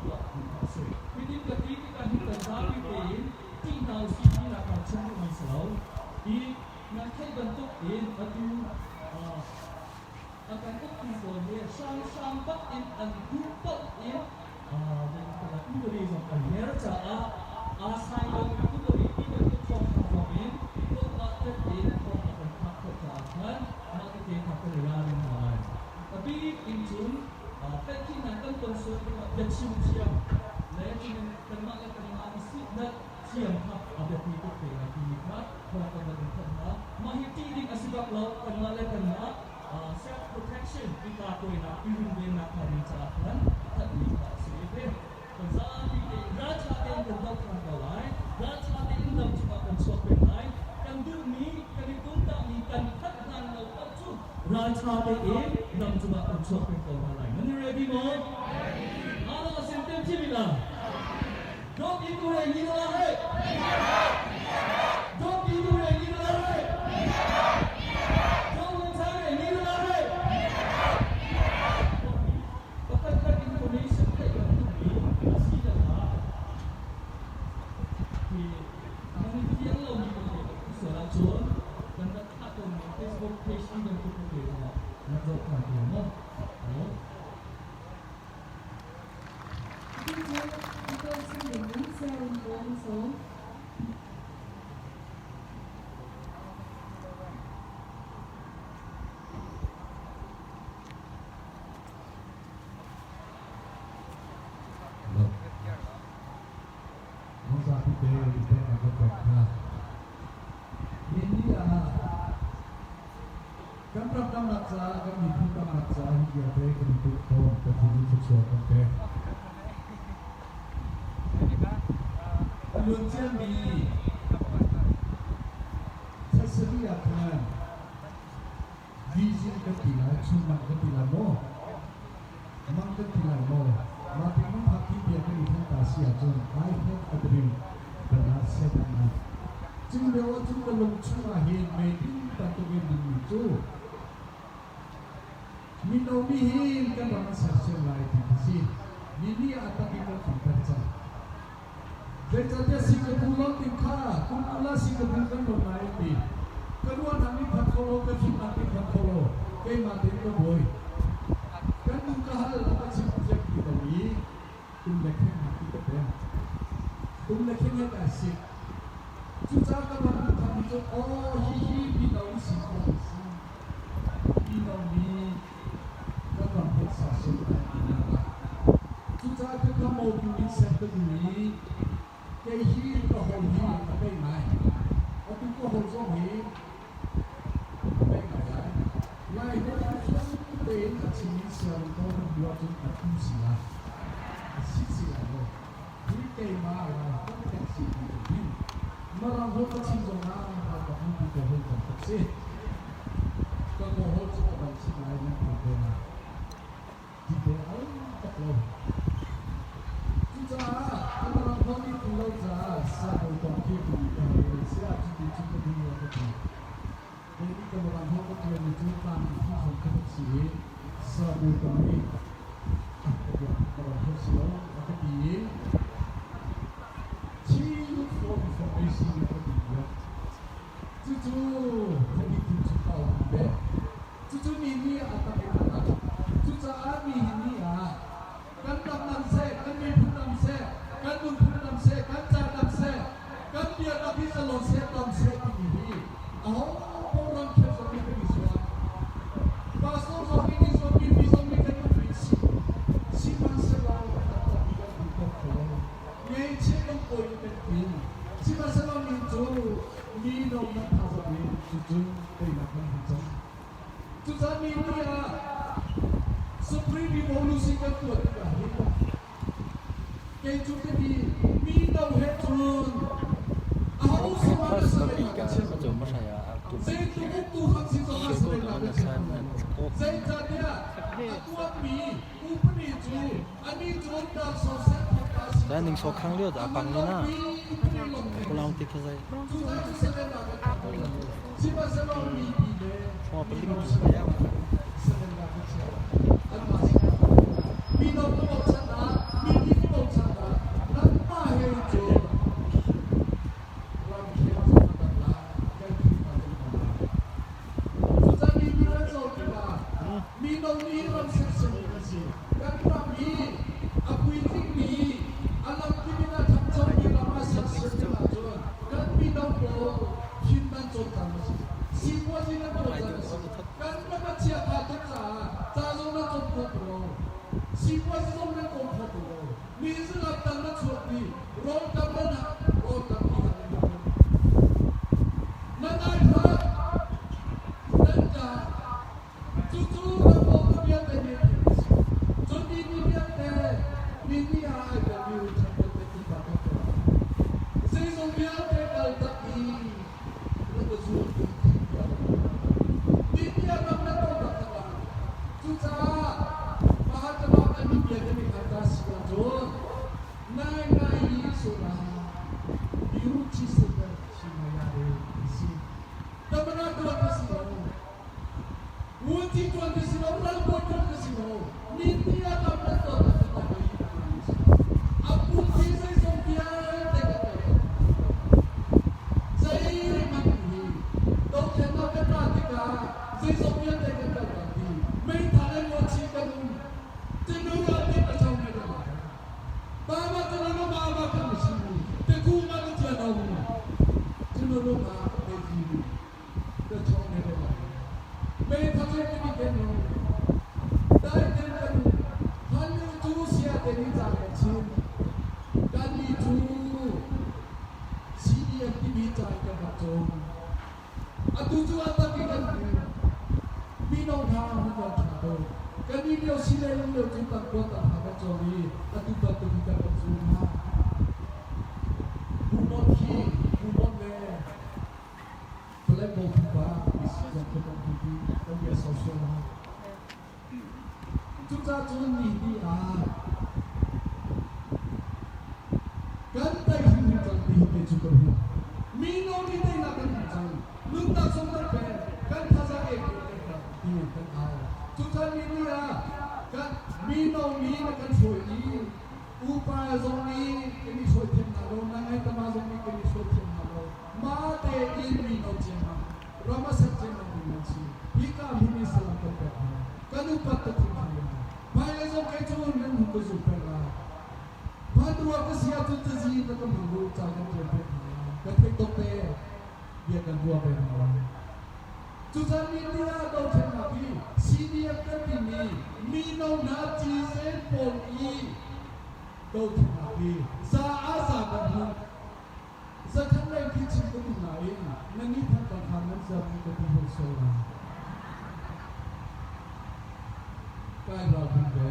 tuah ding kha a si. Hitin ka ti tikah hin kan zapi tein ṭih hna usih tinak kha chim duhmi si lo. I nan theih bantuk in atu a kan uktu pawl hi hranghrang bak in an duh paoh in upadi zong an mer caah aa sai lomi upadi ti bantuk hrawnghrang zong in kanmah tet in thawng a kan phak khawh caah khan mah tete kha kan i ralring hna lai. A bik in cun tlaihkhihnak kan ton sual tikah biachim thiam le cunin kanmah le kanmah i sihnak thiam kha a biapi tuk te lai timi kha thawng kan van in thanh hna. Mah hi ṭih ding a si bak lo, kanmah le kanmah self protection i kakuainak i runvennak hnga ding caah khan thanhmi kha a si ve. Kan zapi tein ralṭha tein kan doh ṭhan ko lai. Ralṭha tein lam cungah kan chuak peng lai. Kan duhmi, kan i tumtahmi kan phanh hlan lo paoh cu ralṭha tein lam cungah kan chuak peng ko hna lai. Nan i ready maw? Ano asin tem chimila. Don't be tu re ni la he. Don't be tu re ni la he. Don't win cha re ni la he. Pakhat khat information theih kan duhmi a si le ah hi nan i fiang lomi tete kan um sual ahcun kan rak thlah tawnmi Facebook page in bantuk tete zongah rak zoh ṭhan te maw? Hello? Atu cu a tuahchim dingin sianginn pawl an sawm. Zapi te pek kan pek hna. Nihin ni ah kan ram damnak caah kan miphun damnak caah hi vialte kan i duh khawm Pathian nih thluachuah kan pek. A luan ciami thla sarih ah khan vision kan ti lai, chunmang kan ti lai maw? Mang kan ti lai maw? Mah tik hmun phak hi bia kan i thanh ta si ahcun I have a dream but not said enough. Cu lio ahcun ka lung chungah hin meiding bantukin dingmi cu mino mi hin kan ram an sersiam lai ti khi si. Mi nih a tak in kan fangter cang. Zeicahtiah Singapore lawng ding kha kum kul ah Singapore kan ron lai an ti. Ka ruahnak nih phan kho lo, ka fimnak nih phan kho lo, keimah tein ka buai. Kan nu ka hal a ka chimh thiam ti lo i tum le kheng hna ti ka peng. Tum le kheng he kai sik. Cucaah ka ram nu kha nih cun aw hihi mino si khawh a si. Mino nih kan ram kan sersiam lai tinak ah. Cucaah ka ka motu in ser ka duh i kei hi ka hawl hi a pei ngai. Atu ka hawl zong hi a pei ngai lai. Lai holh hi fiang tein a chim in siarem ko kan duh ahcun a tu si lai. A si si lai lo. Hi keimah lai holh kan si ti cu hin Mirang holh ka chim zong ah ralkap mipi ka holh kan tuk si. Ka kaw holh cu ka van chim lai nan thei ko lai. Dite al tak lo. Cucaah ka mirang holh nih tu lo caah sa ko tong khi ku ka hei sia cu ti cu ka ding ka ti. Kei nih ka mirang holh ka ṭial mi cu tlang in thi zong ka si i sa bu tong nih a ka biak mirang holh si lo a ka ti i Chief for Information ka ti piak. Cucu khuapi thim cu ka um ve. Cucu mi nih a tak in a tak. Cucaah mi hi ni ah Sihmanhsehlaw mi cu mi lawmnak thazaang in cucu teinak kan hmu cang. Cucaah mi nih ah Supreme Revolution kan tuah tikah hin kei cu ka ti mi no he cun aho sinah ka sarai ka chiah zeitluk uktu hram si zongah sarai ka chiah zeicahtiah a tuahmi upadi cu anih cu dar soseh thawk a si Dai ning so khang lio da pang ni na. Pulang ti kha zai. Sihmanhsehlaw mipi le Phua paling mino tu. sinah salennak ka chiah. Anmah sinah mino ka bochan ah, mipi ka bochan ah, nanmah he cun ramkhel cu a dang lai, kan Khrihfa kan dang lai. Cucaah mipi kan zoh tikah mino nih ram sersiam kan si. Kan ram hi a puitlingmi, a lamkip in a ṭhangchomi ram ah sersiam ding ahcun kan mino pawl fim nan cawn caan a si. Sipuazi nan tuah caan a si. Kan ram a chiakha tuk caah ca zong nan cawn khawh ti lo. Sipuazi zong nan kawl kho ti lo. Mi zulap dang na chuak i rawltam nan rawltam ti hna nan rak Nan ai hrat, nan ṭah, Cucu ramkomh vialte nih an theih a si. Cun mi nih vialte mi nih ah ai telmi ruahchan vialte ti pa kan tuah. Zeizong vialte kal tak i rak i zul ti tiah India ram nan to taktak ah cucaah Mahatma Gandhi bia kan i khat si ahcun nai ngai i sura biru chi sender chimaya si. Tamara tuan ka si lo. Wunti tuan ka si lo, ralbawi tuan ka si lo. Minti ah lam nan tuan ka ta ka A pumpi zeizong vialte ka tuan. Zeihmanh hi dothlennak kan ra tikah zeizong vialte kan kal tak dih. Meithal le muachi kan um. Tinu ral te ka chong me kan Baba tinu baba kan si. Teku ma ka tia lo. Tinu ma te ji. Ka chong me kan Me tha chong ni ken no. Dai ten kan han lu tu sia te ni cha kan chin. Kan ni chu CDM timi ca kan rak cawm. Atu cu a tak i kan hmu. Mino hna hun kan ṭha ko. Kan i lio si le lio cu tangkua tangha kan cawm i atu bantuk hi kan rak zul hna. Pumon hi Pumon le Palek Bawthu pa isi zong kan um ti kan bia sawsawm hna. Cucaah cun ni ni ah kan tei hrimhrim cang ti hi kei cu ka hmuh. Mino nih teinak kan hmu cang. Nunnak zong kan pek. Kan thazaang ei kan kan ti kan au. Cucaah ni ni ah kan mino nih na kan hruai i upa zong nih kan i hruai thiam hna lo, nangai tama zong nih kan i hruai thiam hna lo. Mah tein mino ciammam ram a ser ciammam ding nan si. Hika hmun i salam kan pek hna. Kan upat ka thim hna. Hmailei zong kei cu nan hung ka zul peng lai. Hmanrua ka si ahcun cazi na ka hmang u ca kan ṭial pek hna lai. Ka theih tuk te bia kan ruah ve hna lai. Cucan ni ni ah dothlennak hi CDF kan timi mino hna cizen pawl i dothlennak hi za ah za kan hmuh. Zakhat lei khi chim ka duh nain nan nih Thantlang kha nan zam ka ti hoi sual lai. Kai ralrin ve.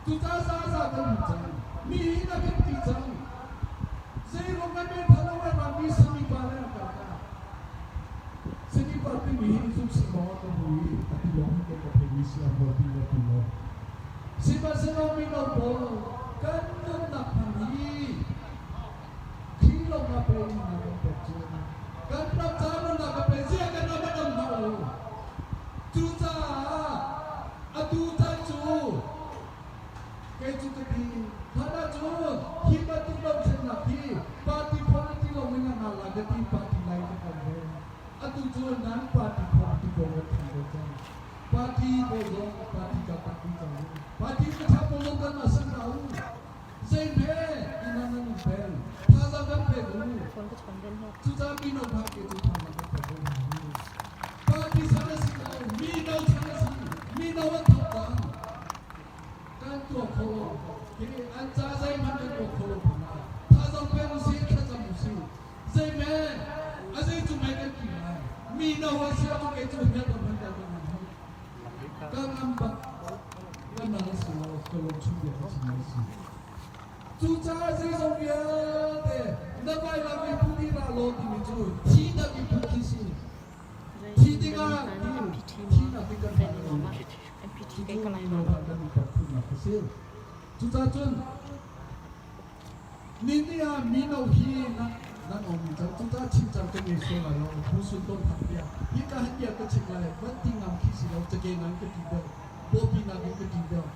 Cucaah za za kan hmu cang. Mi hi na kan ti cang. Zeiruang na men thalo ai ma mi sami pa le an kar ka. Sami pa timi hi zum si maw ka mu i ati lawng hi ka thei mi si am ti le ti lo. Sihmanhsehlaw mino pawl kan nunnak hmang hi Khrih lawng ah pei nunnak kan pek cu. Kan ram ca nunnak ka pe zia kan ram a dam hna lo. Cucaah atu caan cu kei cu ka ti hlan ahcun hi bantuk dothlennak hi party politics lawng in a ngal la ka ti party lai ka kal ve. Atu cu nan party politics kong kan than ve cang. Party pawl zong party ka tak dih cang u. Party ka tha pawl zong kanmah sin hlah u. Zeihme inn ah nan um peng. Thazaang kan pek u. Cucaah mino hna ke cu thazaang kan pek ko hna u. Party chan a si lo, mino chan a si. Mino an thawk cang. Kan tuah kho lo. Hi an ca zeihmanh kan tuah kho lo hmanh ah thazaang pe. si. Cucaah zeizong vialte na vailam i put i ra law timi cu thihnak i put khi si. Thi tikah thihnak i kan hman lo. Cucu mino hna kan i pekkhunnak a si. Cucaah cun Nini ah mino hi nan um cang cucaah chim cang ka ngei sual lai lo thu sun ton thak tiah hika han bia ka chim lai van ti ngam khi si lo cake ngan ka ti deuh pawpi nak in ka ti deuh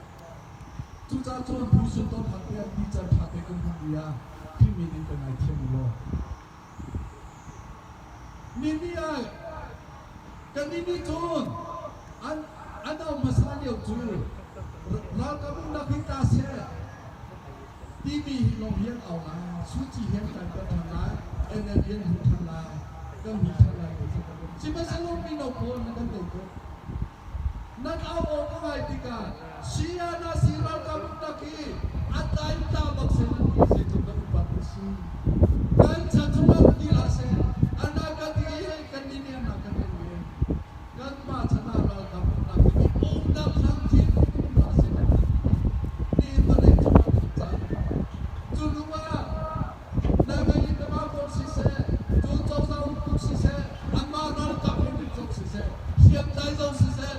cucaah cun phu sun ton thak tiah ti can tha te kan hman bia Khrih min in ka ngaithiam u law Nini ah kan nih cun an an au hmasa lio cu ralkap umnak hi tla seh timi hi lawng hi an au lai Suci hi an kai ṭhan lai NLD an hmu ṭhan lai kan hmu ṭhan lai ti sihmanhsehlaw mino pawl na kan tei tuk nan au aw ka ngai tikah Shia na si ralkap uknak hi a tlai tla bak seh nan ti zeitluk kan upat a si kan chan chungah ti hlah seh ana kan ti kan nih nih ana kan en ve kanmah chan ah ralkap uknak timi umnak hramthim um hlah seh nan ti nihin vawlei cungah kan cang cu hnu ah Naivei in Myanmar kong siseh cu cozah uktu siseh anmah ralkap in zong siseh hriamtlai zong siseh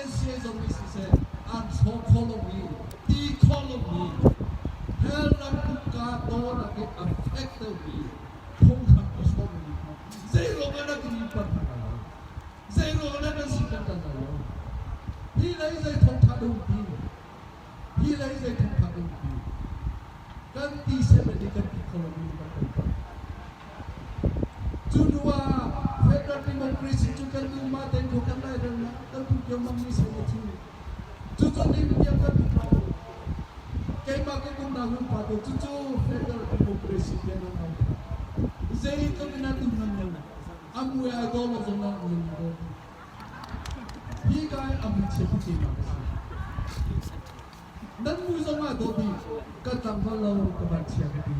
NCA zong nih siseh an hrawk khawh lomi ti khawh lomi hell ram kutka tawnak i a fek deuhmi phunghram i hrawmmi kha zeiruang ah dah kan in panh hna lai lo zeiruang ah dah kan siter hna lai lo hi lei zei thawngtha dah um ti hi lei zei thawngtha dah um ti kan ti seven i kan ti kho lomi kan kan panh Cu hnu ah Federal Democracy cu kan duh mah tein khua kan lairelnak kan phu kio mang mi sen a thi. Cucu ning tiang kan duh lo. Keimah ka kumnak lungpa te cucu Federal Democracy tiah nan au. Zeitluk in an duh nan lo. A mui ai daw lo zong nan um lo. Hi ka i a mui chia keimah ka si. Nan mui zong ah dawh bik ka tlangval lo ka van chia ka ti.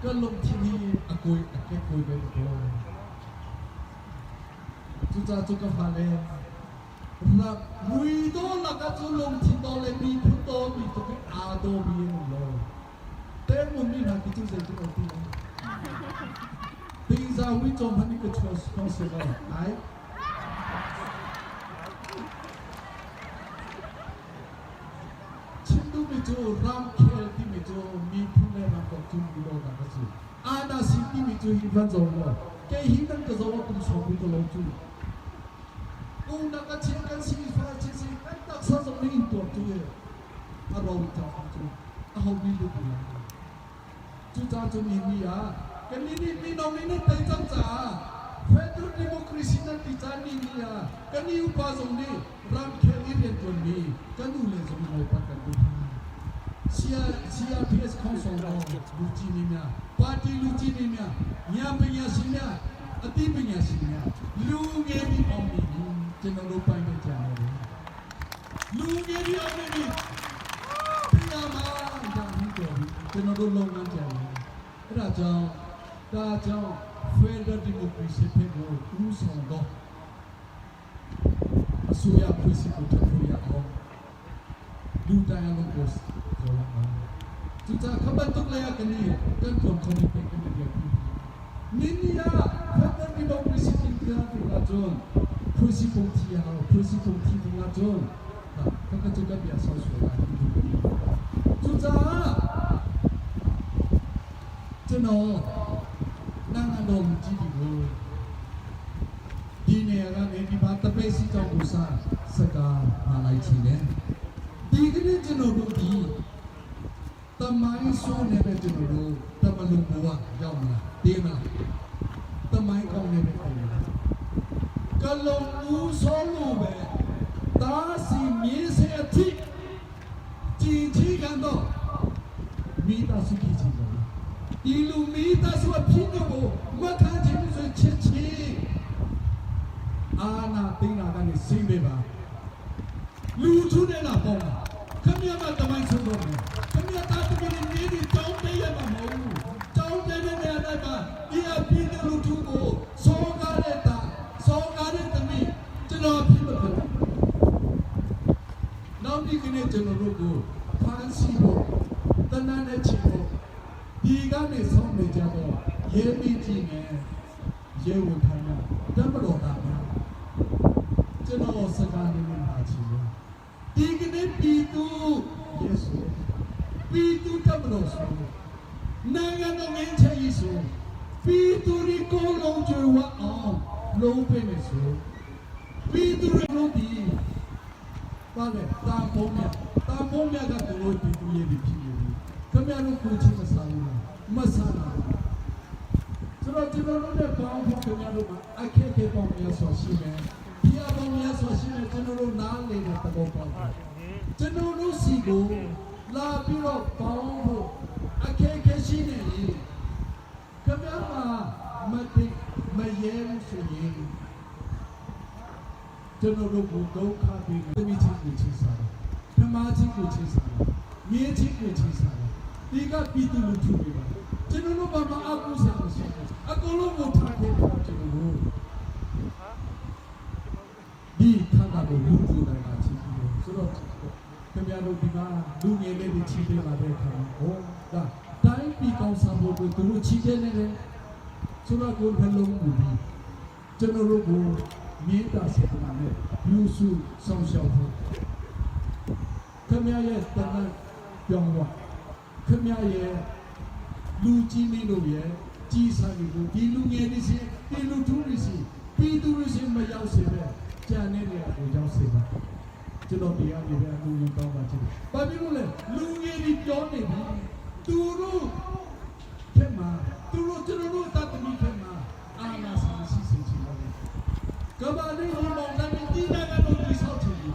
Ka lungthin hi a kawi a kekkawi ve ko. Cucaah cu ka fale rak mui daw lakah cu lungthin daw le miphun daw mi tluk in aa daw mi an um lo. Tengmun mi hna khi cu zeitin an ti lai? Tingza uico hmanh nih ka chuah kho si lo. Ai. Chim duhmi cu ramkhel timi cu miphun le ram kong cu mi dawtnak a si. Ana si timi cu hi van zo law kei hi nan ka zo ah kum sawm ka lo cu. Unnak a chia kan si fa chi si kan taksa zong nih in tuar cu e a ro cang cu a ho mi lut lai. Cucaah cun nihin ni ah kannih nih mino nih nan tei cang caah Federal Democracy nan ti caan ni ni ah kannih upa zong nih ramkhel i rianṭuanmi kan u le zong nawl kan duh hna. CRPS Council law luci ni mya party luci ni mya nya pingya si mya ati pingya si mya lu nge mi om mi ni cheno lo pai me cha ne လူငယ်တွေအောင်နေပြီတရားမှာဒါပြီးတော်ပြီကျွန်တော်တို့လုပ်ငန်းကြတယ်အဲ့ဒါကြောင့်ဒါကြောင့် Federal Democracy ဖြစ်ကိုဦးဆောင်တော့အစိုးရဖွဲ့စည်းကိုထပ်ဖို့ရအောင်လူတိုင်းအလုံးကိုခေါ်လာအောင်သူကြခပတ်တုကလည်းကနေကန်ထုံခုံနေတဲ့ကနေပြနင်းနီယာ Federal Democracy တင်ပြတဲ့ကကျွန်ဖွဲ့စည်းပုံထီအောင်ဖွဲ့စည်းပုံထီတဲ့ကကျွန် ခက်ကချက်ကပြဆောက်ဆွဲလာသူကြကျွန်တော်နိုင်ငံတော်လူကြီးတွေကိုဒီနေရာကနေဒီမှာတပိတ်စီကြောင့်ကိုစားစကားမှာလိုက်ချင်တယ်ဒီကနေ့ကျွန်တော်တို့ဒီတမိုင်းဆိုးနေပဲကျွန်တော်တို့တမလုံဘဝရောက်မလားတေးမလားတမိုင်းကောင်းနေပဲအောင်လားကလုံဦးဆိုးလို့ပဲတားစီမြေးစေအထိကြည်ချီကန်တော့မိသားစုဖြစ်ချင်တယ်ဒီလူမိသားစုအဖြစ်တော့မခံချင်ဘူးဆိုချစ်ချီအာနာသိနာကနေစိမ့်ပေးပါလူထုနဲ့လာပေါ့လားခမရမတမိုင်းဆုံးတော့မယ်ခမရတာတမီးနေနေတောင်းပေးရမှာမဟုတ်ဘူးတောင်းတဲ့နေရာတိုင်းမှာဒီအပြည့်လူထုကိုစောကားတဲ့တာစောကားတဲ့သမီးကျွန်တော်ဖြစ်မဖြစ်။ ကိုဖမ်းဆီးဖို့တနတ်နဲ့ချီဖို့ဒီကနေဆုံးနေကြတော့ရဲမိကြည့်နေရဲဝန်ထမ်းများတမတော်သားများကျွန်တော်စကားလေးနဲ့မှာချီတယ်ဒီကနေ့ပြည်သူယေရှုပြည်သူတမတော်ဆိုနိုင်ငံတော်ငင်းချေဆိုပြည်သူတွေကိုလုံးကျွေးဝအောင်လုံးပေးနေဆိုပြည်သူတွေတို့ဒီ ပါတယ်တာဘုံမြတာဘုံမြကသူတို့ပြည်သူရေးပြီးဖြစ်နေပြီခင်ဗျားတို့ကိုချင်းမစားဘူးလားမစားဘူးဆိုတော့ကျွန်တော်တို့နဲ့ပေါင်းဖို့ခင်ဗျားတို့မှာအခက်အခဲပေါင်းများစွာရှိမယ်ဖျားပေါင်းများစွာရှိမယ်ကျွန်တော်တို့နားလေတဲ့သဘောပေါက်တယ်ကျွန်တော်တို့စီကိုလာပြီးတော့ပေါင်းဖို့အခက်အခဲရှိနေရင်ခင်ဗျားမှာမတိမရဲဘူးဆိုရင် ကျွန်တော်တို့ကိုဒုက္ခပေးတယ်။မိချင်းကိုချင်းစားတယ်။ဓမ္မချင်းကိုချင်းစားတယ်။မြင်းချင်းကိုချင်းစားတယ်။ဒီကပြည်သူလူထုတွေပါ။ကျွန်တော်တို့ဘာမှအကူဆရာမရှိဘူး။အကုန်လုံးကိုထားခဲ့တယ်ကျွန်တော်တို့။ဒီခန္ဓာကိုလူကိုယ်တိုင်ကချင်းပြီးတယ်ဆိုတော့ခင်ဗျားတို့ဒီမှာလူငယ်လေးတွေချင်းပြလာတဲ့အခါမှာဟောဒါတိုင်းပြည်ကောင်းဆောင်ဖို့သူတို့ချင်းပြနေတယ်။ဆိုတော့ကိုယ်နှလုံးမူပြီးကျွန်တော်တို့ကို မြေတာစေတနာနဲ့ပြုစုဆောင်ရှောက်ဖို့ခမရရဲ့တဏ္ဍပြောင်းသွားခမရရဲ့လူကြီးမင်းတို့ရဲ့ကြီးစားတွေကိုဒီလူငယ်တွေစီဒီလူထုတွေစီပြည်သူတွေစီမရောက်စေပဲကြံတဲ့နေရာကိုရောက်စေပါကျွန်တော်တရားနေတဲ့အမှုရင်ကောင်းပါချင်တယ်။ဘာဖြစ်လို့လဲလူငယ်တွေပြောနေပြီသူတို့ထက်မှာသူတို့ကျွန်တော်တို့တတ်သမီးထက်မှာအာနာစာရှိစေချင်တယ် ကဘာလေးဟိုမောင်တမီဒီနာကတော့တိဆောက်ချင်ပြီ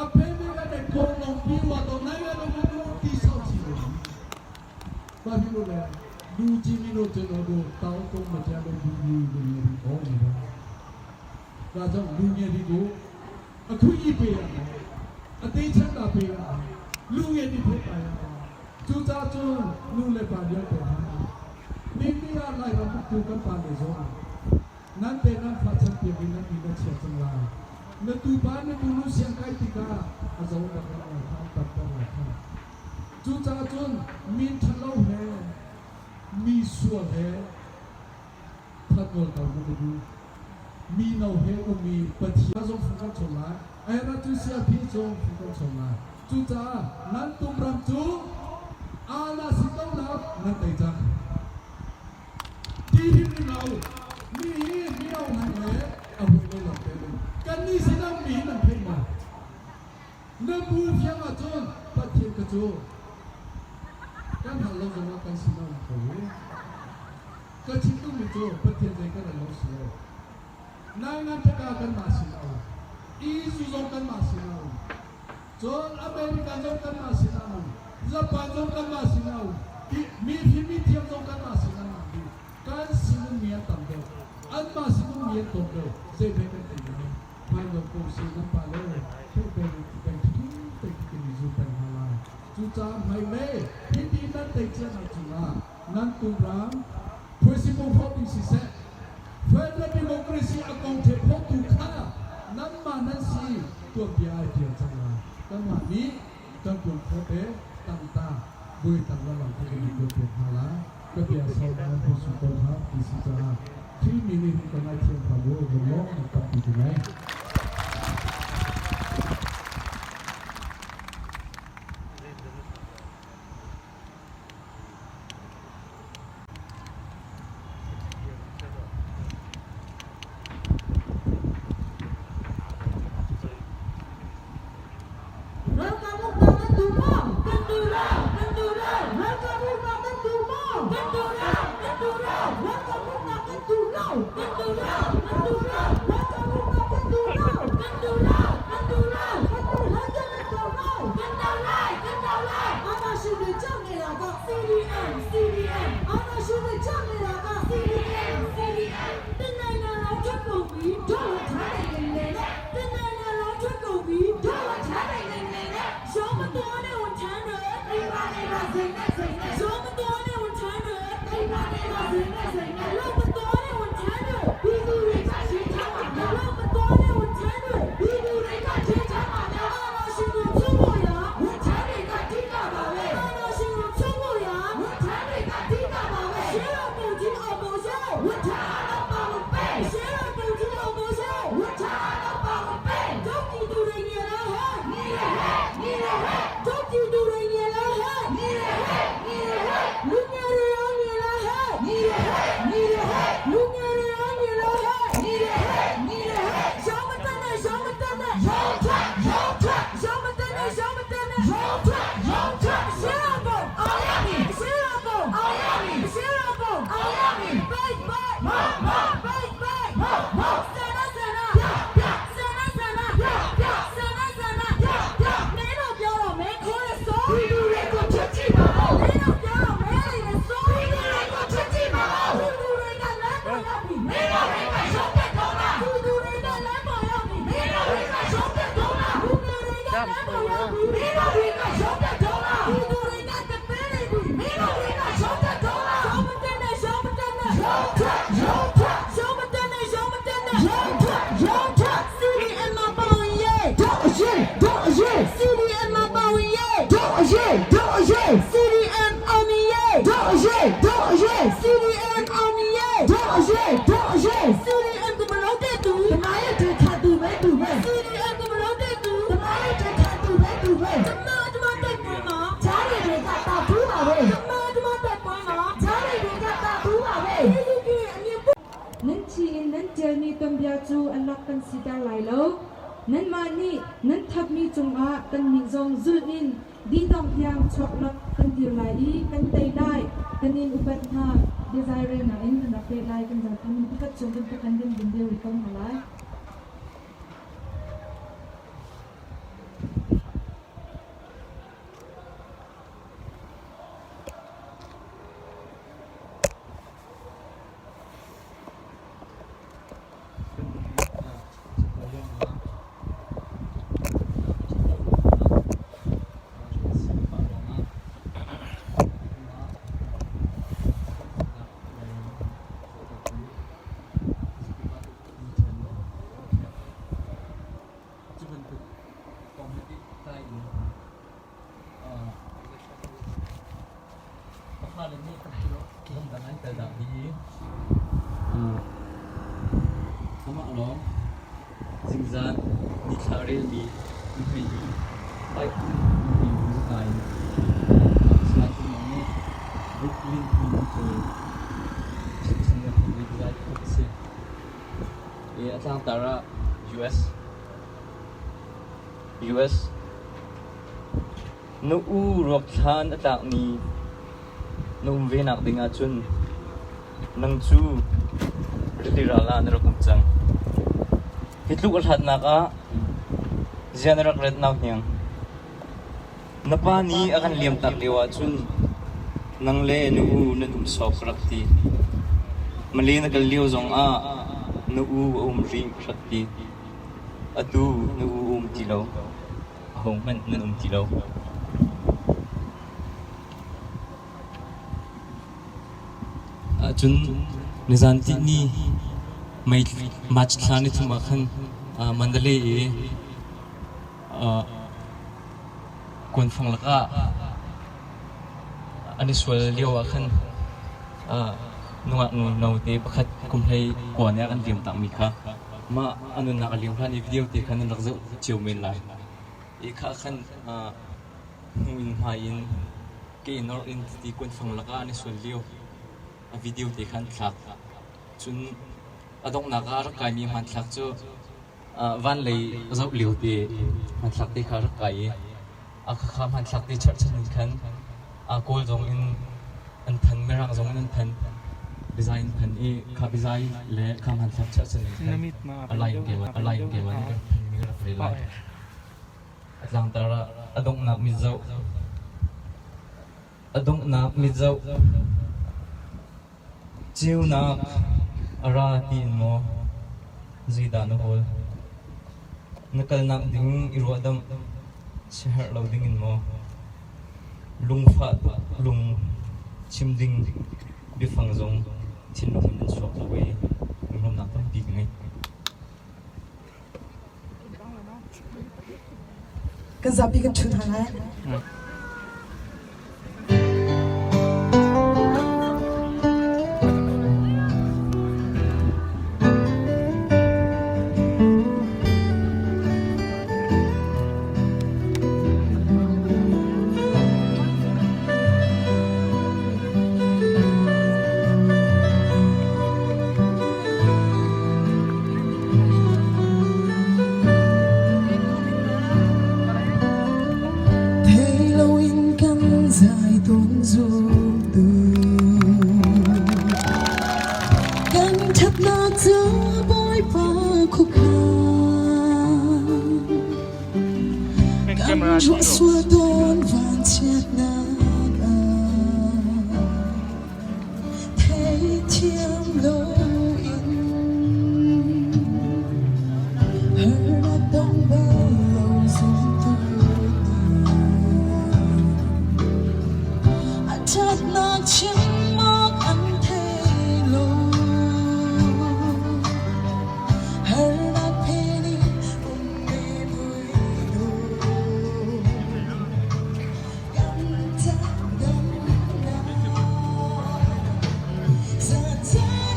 အဖေမေကတဲ့ကိုလုံးပြီးတော့နိုင်ငံတော်ကိုတိဆောက်ချင်တယ်ဘာဖြစ်လို့လဲလူကြီးမင်းတို့ကျွန်တော်တို့တောင်းတုံးမကြလို့လူကြီးလူငယ်တွေဟောနေတာဒါကြောင့်လူငယ်တွေကိုအခုကြီးပေးရမယ်အသေးချမ်းသာပေးရမယ်လူငယ်တွေဖြစ်ပါရအောင်ကျူစားကျုံလူလည်းပါပြောတယ်မိမိရလိုက်တော့သူကပါလေစော nan te nan fa chan pi bin nan ina chia chang la na tu pa na tu nu siang kai ti ka a zo da ka la kha ta ta la kha chu cha chun min thalo he mi sual he that gol ka mu du mi no he u mi pathia zo fu ka chon la ai ra chu sia phi zo fu ka chon la chu cha nan tum ram chu ala si to na nan tai cha ဒီဒီနော်မီမီအောင်နိုင်လေအဝေးလေးလောက်တယ်ကန်နီစနာမီနဖိမာနဘူဖျာမချွန်ပတ်ထေကချိုကန်ဟာလောကမကန်စနာကိုကချင်တူမီချိုပတ်ထေဇေကန်လောစီနိုင်ငံတကာကန်မာစီနာအီစုဇောကန်မာစီနာချွန်အမေရိကန်ဇောကန်မာစီနာဂျပန်ဇောကန်မာစီနာမီဖီမီတီယမ်ဇောကန်မာစီနာ kan sinung mian tam do an ma sinung mian tom do zai pe kan ti na mai lo ko si na pa le pe pe pe tu te ki ni zu pe ma la chu cha mai le hi ti nan te cha na chu la nan tu ram phoi si mo pho ti si se Federal Democracy အကောင်ထေဖို့တူခါနမ်မနန်စီตัวပြာပြချင်လာတမမီတန်ကွန်ဖို့တဲ့တန်တာဘွေတန်လာလောက်တဲ့ဒီကိုပြခါလာကပြဆောင်းတဲ့ဖို့စုတော့ဟာဒီစီချာခီမီနီကနာချင်ပါလို့လောကပ်ပြီးတယ် မတော်တဲ့ဝန်ထမ်းတွေပြည်သူတွေကချေချမ်းပါများအာနာရှင်တွေချုံဖို့ရဝန်ထမ်းတွေ ရုံးထွက်ရုံးထွက်ရှင်းတော့ပုံအောင်ရမည်ရှင်းတော့ပုံအောင်ရမည်ရှင်းတော့ပုံအောင်ရမည်ပိတ်ပိတ်မမပိတ်ပိတ်မမဆန္ဒဆန္ဒပြပြဆန္ဒဆန္ဒပြပြဆန္ဒဆန္ဒပြပြမင်းတို့ပြောတော့မင်းခိုးရစိုးဒီလူတွေကိုချက်ကြည့်ပါဦးမင်းတို့ပြောတော့မင်းတွေစိုးဒီလူတွေကိုချက်ကြည့်ပါဦးဒီလူတွေကလမ်းပေါ်ရောက်ပြီမင်းတို့တွေကရုံးတက်တော့လားဒီလူတွေကလမ်းပေါ်ရောက်ပြီမင်းတို့တွေကရုံးတက်တော့လားလူတွေကလမ်းပေါ်ရောက်ပြီမင်းတို့တွေကရုံးတက်တော့လားဒီလူတွေကတပင်းနေပြီမင်းတို့တွေကရုံးတက်တော့လားရုံးမတက်နဲ့ရုံးမတက်နဲ့ရုံးထွက်ရုံးထွက်ရုံးမတက်နဲ့ရုံးမတက်နဲ့ရုံးထွက်ရုံးထွက် CDM မှာပါဝင်ရဲ့တို့အရေးတို့အရေး CDM မှာပါဝင်ရဲ့တို့အရေးတို့အရေး CDM အောင်မြင်ရဲ့တို့အရေးတို့အရေး CDM အောင်မြင်ရဲ့တို့အရေးတို့အရေး CDM ကမလုပ်တဲ့သူတမရဲ့တဲ့ခါသူပဲသူပဲ CDM ကမလုပ်တဲ့သူတမရဲ့တဲ့ခါသူပဲသူပဲတမတမတိုက်ပွဲမှာဂျားတွေကတာဖူးပါပဲတမတမတိုက်ပွဲမှာဂျားတွေကတာဖူးပါပဲဒီလူကြီးအမြင် Nan chi in nan ṭialmi tuanbia cu an rak kan siter lai lo. Nanmah nih nan thapmi cungah kannih zong zulh in didong tiang chuaklak kan dir lai i kan tei lai. Kan in upat hna. Biazai relnak in kan rak peh lai. Kan zapi min pakhat chung kan pakhan kan vun deu rih ko hna lai. Cu bantuk kong he pehtlai in ka fale nih ramdang an kal dah dih i amah lawng zingzan nithla relmi nuhmei i bike in nuhmei nu hna in asinain tumah nih Brooklyn hmun cu chimchim le phung phuk a si. I a tlangtar ah US US Na u ruakthlan a tlakmi na um ve nak ding ahcun nang cu rili ral ah na rak um cang. Hi tluk a hlatnak ah zia na rak ret nau hniang. Na pa nih a kan liamtak lio ahcun nang le na u nan um sawk ka rak ti. Male na kal lio zongah na u a um rih ka rak ti. Atu na u a um ti lo. Ahohmanh nan um ti lo. Ahcun nizan tihni May March thla ni thum ah khan Mandalay i Kuanfang lakah an i sual lio ah khan nungak note pakhat kum 19 nih a kan liam takmi kha mah a nunnak a liam hlan i video te kha nan rak zoh cio men lai. I kha khan hnu in hmai in ke nor in ti kuanfang lakah an i sual lio a video te kha an thlak. Cun a donghnak ah a rak kaimi hmanthlak cu Van lei a zoh lio te hmanthlak te kha a rak kai i a khakha hmanthlak te cherhchan in khan Kawl zong in an phan, Mirang zong in an phan, biazai an phan i kha biazai le kha hmanthlak cherhchan in khan a line ke a line ke wan kan phanmi ka rak rel lai. A tlangtar ah a donghnak mit zoh a donghnak mit zoh Ceunak a ra tiin maw zeidah na hawl? Na kalnak ding i ruahdamh siaherh lo dingin maw? Lungfah tuk lung chim ding biafang zong thinlung in an chuak lo i lunglawmhnak tampi ka ngei. Kan zapi kan ṭhu hna lai. Zai tawn zumtu Kan ṭhatnak cu Bawipa khuakhan Kan ruah sual tawn vanchiatnak ah Theithiam loin Harnak dong bal lo zumtu A ṭhatnak chim awk an thei lo. Harnak phen in um ve vui lo. Kan ṭhatdamnak Zan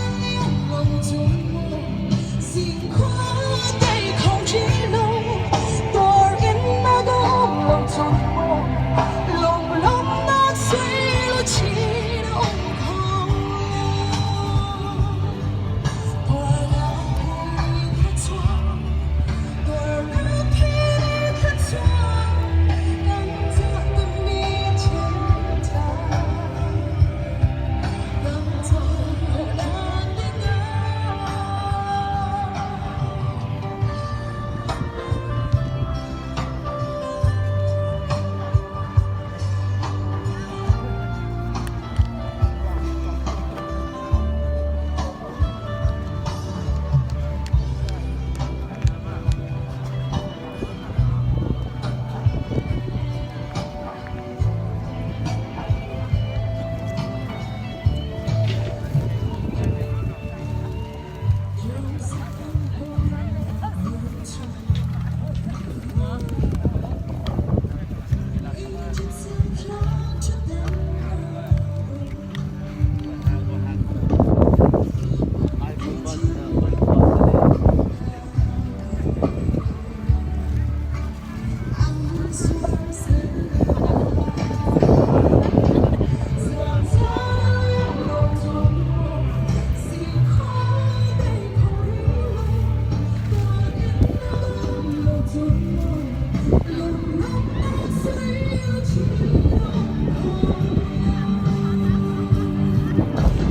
a liam lo cun mu Zingkhua tei kho rih lo Tuar in na dawm lo cun mu Lunglawmhnak sui luchin a um kho Tuarnak he thluachuah Tuarnak he thluachuah Kan tuah mi thil ṭha Kan tuah khawhnak dingah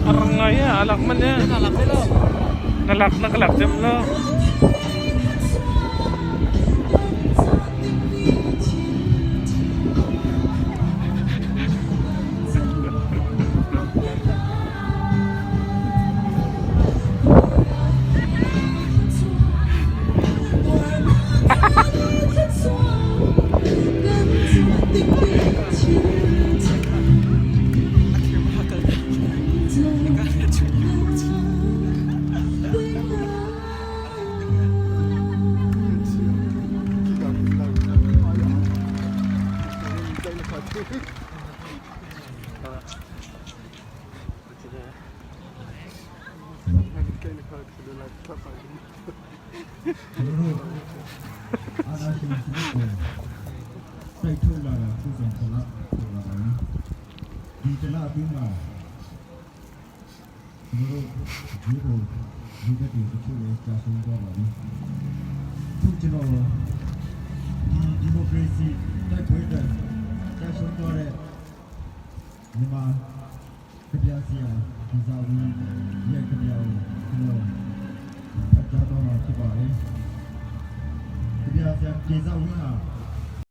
Arang ngai ya, alak man ya. Nalak na kalak jam lo. ကျွန်တော်တို့အာနာရှင်စနစ်ကိုတိုက်ထုတ်လာတာခုဆိုတလားဆိုလာပါပြီဒီတလားအတွင်းမှာကျွန်တော်တို့ဒီကိုလူသက်တွေတချို့လည်းကြာဆုံးသွားပါပြီခုကျွန်တော်ဒီဒီမိုကရေစီတိုက်ပွဲအတွက်ကြာဆုံးသွားတဲ့မြန်မာကဗျာဆရာဒီဇာဝီရဲ့ကဗျာကိုကျွန်တော်ဖတ်ကြားသွားမှာဖြစ်ပါတယ်။ကဗျာဆရာဒေဇာဝင်းဟာ